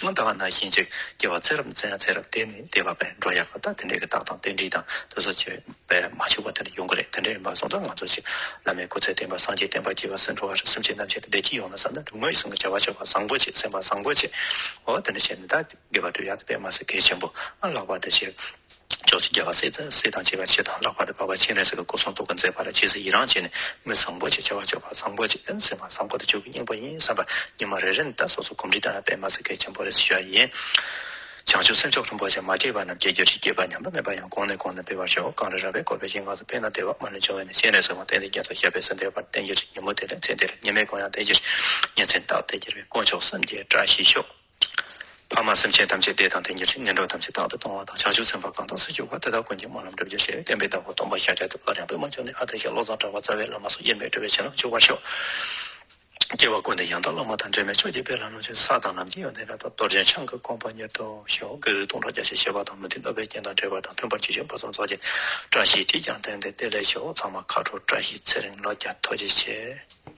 ཨ་ད་ག་ནང་བཞིན་ཅིག་སྐྱེ་བ་ཚེ་རབས་ཚེ་ཡང་ཚེ་རབས་དེ་ནི་བདེ་བ་པའི་འགྲོ་ཡག་གི་ད་དེ་འདྲའི་གི་རྟགས་དང་རྟེན་འབྲེལ་དང་དེ་ཚོ་ཆེ་བའི་མ་ཆུག་པ་དེ་འདྲ་ཡོང་གི་རེད། དེ་འདྲ་ཡིན་པ་སོང་ཙང་ང་ཚོ་ཅིག་བླ་མའི་སྐུ་ཚེ་བརྟན་པ་སངས་རྒྱས་བསྟན་པ་རྒྱས་པ་སེམས་འགྲོ་བ་རིགས་སེམས་ཅན་ཐམས་ཅད་དུ་བདེ་སྐྱིད་ཡོང་ལ་བསམ་ན་ལུས་ངག་ཡིད་གསུམ་གྱི་བྱ་བ་སྤྱོད་པ་བཟང་པོ་བྱེད། སེམས་པ་བཟང་པོ་བྱེད། འོ་དེ་འདྲ་བྱས་ནས་ད། དགེ་བ་སྒྲུབ་ཡག་དེ་དཔེ་མ་སྲིད་གལ་ཆེན་པོ། ཨ་ལྷག་པར་དུ་ཆེ། ཕྱོགས་བཅུའི་རྒྱལ་བ་སྲས་དང་བཅས་པ་ཆེ་དང་ལྷག་པར་དུ་འཕགས་པ་སྤྱན་རས་གཟིགས་ཀྱི་སྐུ་གསུང་ཐུགས་ཀྱི་མཛད་པ་ལ་རྗེས་སུ་ཡི་རང་བྱས་ནས་མི་བཟང་པོ་ཆེ་བྱ་བ་སྤྱོད་པ་བཟང་པོ་ཆེ་ཨེ་སེམས་པ་བཟང་པོ་དེ་བཅུག་གི་སྙིང་པོ་ཡིན་བསམ་པ་ཉི་མ་རེ་རེ་ནས་ད་སོ་སོ་གོམས་འདྲིས་བཏང་ཡག་དཔེ་མ་སྲིད་གལ་ཆེན་པོ་རེད་ཞུ་ཡ་ཡིན། བྱང་ཆུབ་སེམས་མཆོག་རིན་པོ་ཆེ། མ་སྐྱེས་པ་རྣམས་སྐྱེ་གྱུར་ཅིག་སྐྱེས་པ་ཉམས་པ་མེད་པ་ཡང་། གོང་ནས་གོང་དུ་འཕེལ་བར་ཤོག་གངས་རི་ར་བས་བསྐོར་བའི་ཞིང་ཁམས་སུ། ཕན་དང་བདེ་བ་མ་ལུས་འབྱུང་བའི་གནས། སྤྱན་རས་གཟིགས་དབང་བསྟན་འཛིན་རྒྱ་མཚོ། ཞབས་པད་སྲིད་མཐའི་བར་དུ་བརྟན་གྱུར་ཅིག་ཉིན་མོ་དེ་ལས་མཚན་དེ་ལས་ཉི་མའི་གུང་ཡང་བརྟན་གྱུར་ཅིག་ཉིན་མཚན་རྟག་བརྟན་གྱུར་བའི་དཀོན་མཆོག་གསུམ་གྱིས་བཀྲ་ཤིས་ཤོག་ཕ་མ་སེམས་ཅན་ཐམས་ཅད་བདེ་དང་ལྡན་གྱུར་ཅིག་ངན་འགྲོ་ཐམས་ཅད་རྟག་ཏུ་སྟོང་བ་དང་། བྱང་ཆུབ་སེམས་དཔའ་གང་དག་སུ་གྱུར་པ། དེ་དག་ཀུན་གྱི་སྨོན་ལམ་འགྲུབ་གྱུར་ཅིག་བསྟན་པའི་བདག་པོ་སྟོན་པ་ཤཱཀྱ་ཐུབ་པ་རང་བས་མ་བྱོན་ནས། ཨ་ཏི་ཤ་བློ་བཟང་གྲགས་པ་རྩ་བའི་བླ་མ་སོགས་དབྱེར་མེད་གྲུབ་པའི་བྱིན་རླབས་འཇུག་པར་ཤོག་སྐྱེ་བ་ཀུན་ཏུ་ཡང་དག་བླ་མ་དང་འབྲལ་མེད་ཕྱོགས་བཅུའི་དཔལ་ལ་ལོངས་སྤྱོད། ས་དང་ལམ་གྱི་ཡོན་ཏན་རབ་ཏུ་རྡོ་རྗེ་འཆང་གི་དགོངས་པ་ཉིད་དུ་ཤོག་གུ་རུ་སྟོང་ཕྲག་བརྒྱ་བྱིན་ཞི་བ་དང་མི་མཐུན་རློབ་པའི་རྐྱེན་དང་བྲལ་བ་དང་མཐུན་པར་གྱུར་ཅིག་ཕུན་སུམ་ཚོགས་ཤིང་བཀྲ་ཤིས་དེས་ཀྱང་ལྡན་ཏེ་བདེ་ལེགས་ཤོག་ཚང་མ་ཁ་དྲོ་བཀྲ་ཤིས་ཚེ་རིང་ལོ་བརྒྱ་ཐུགས་རྗེ་ཆེ།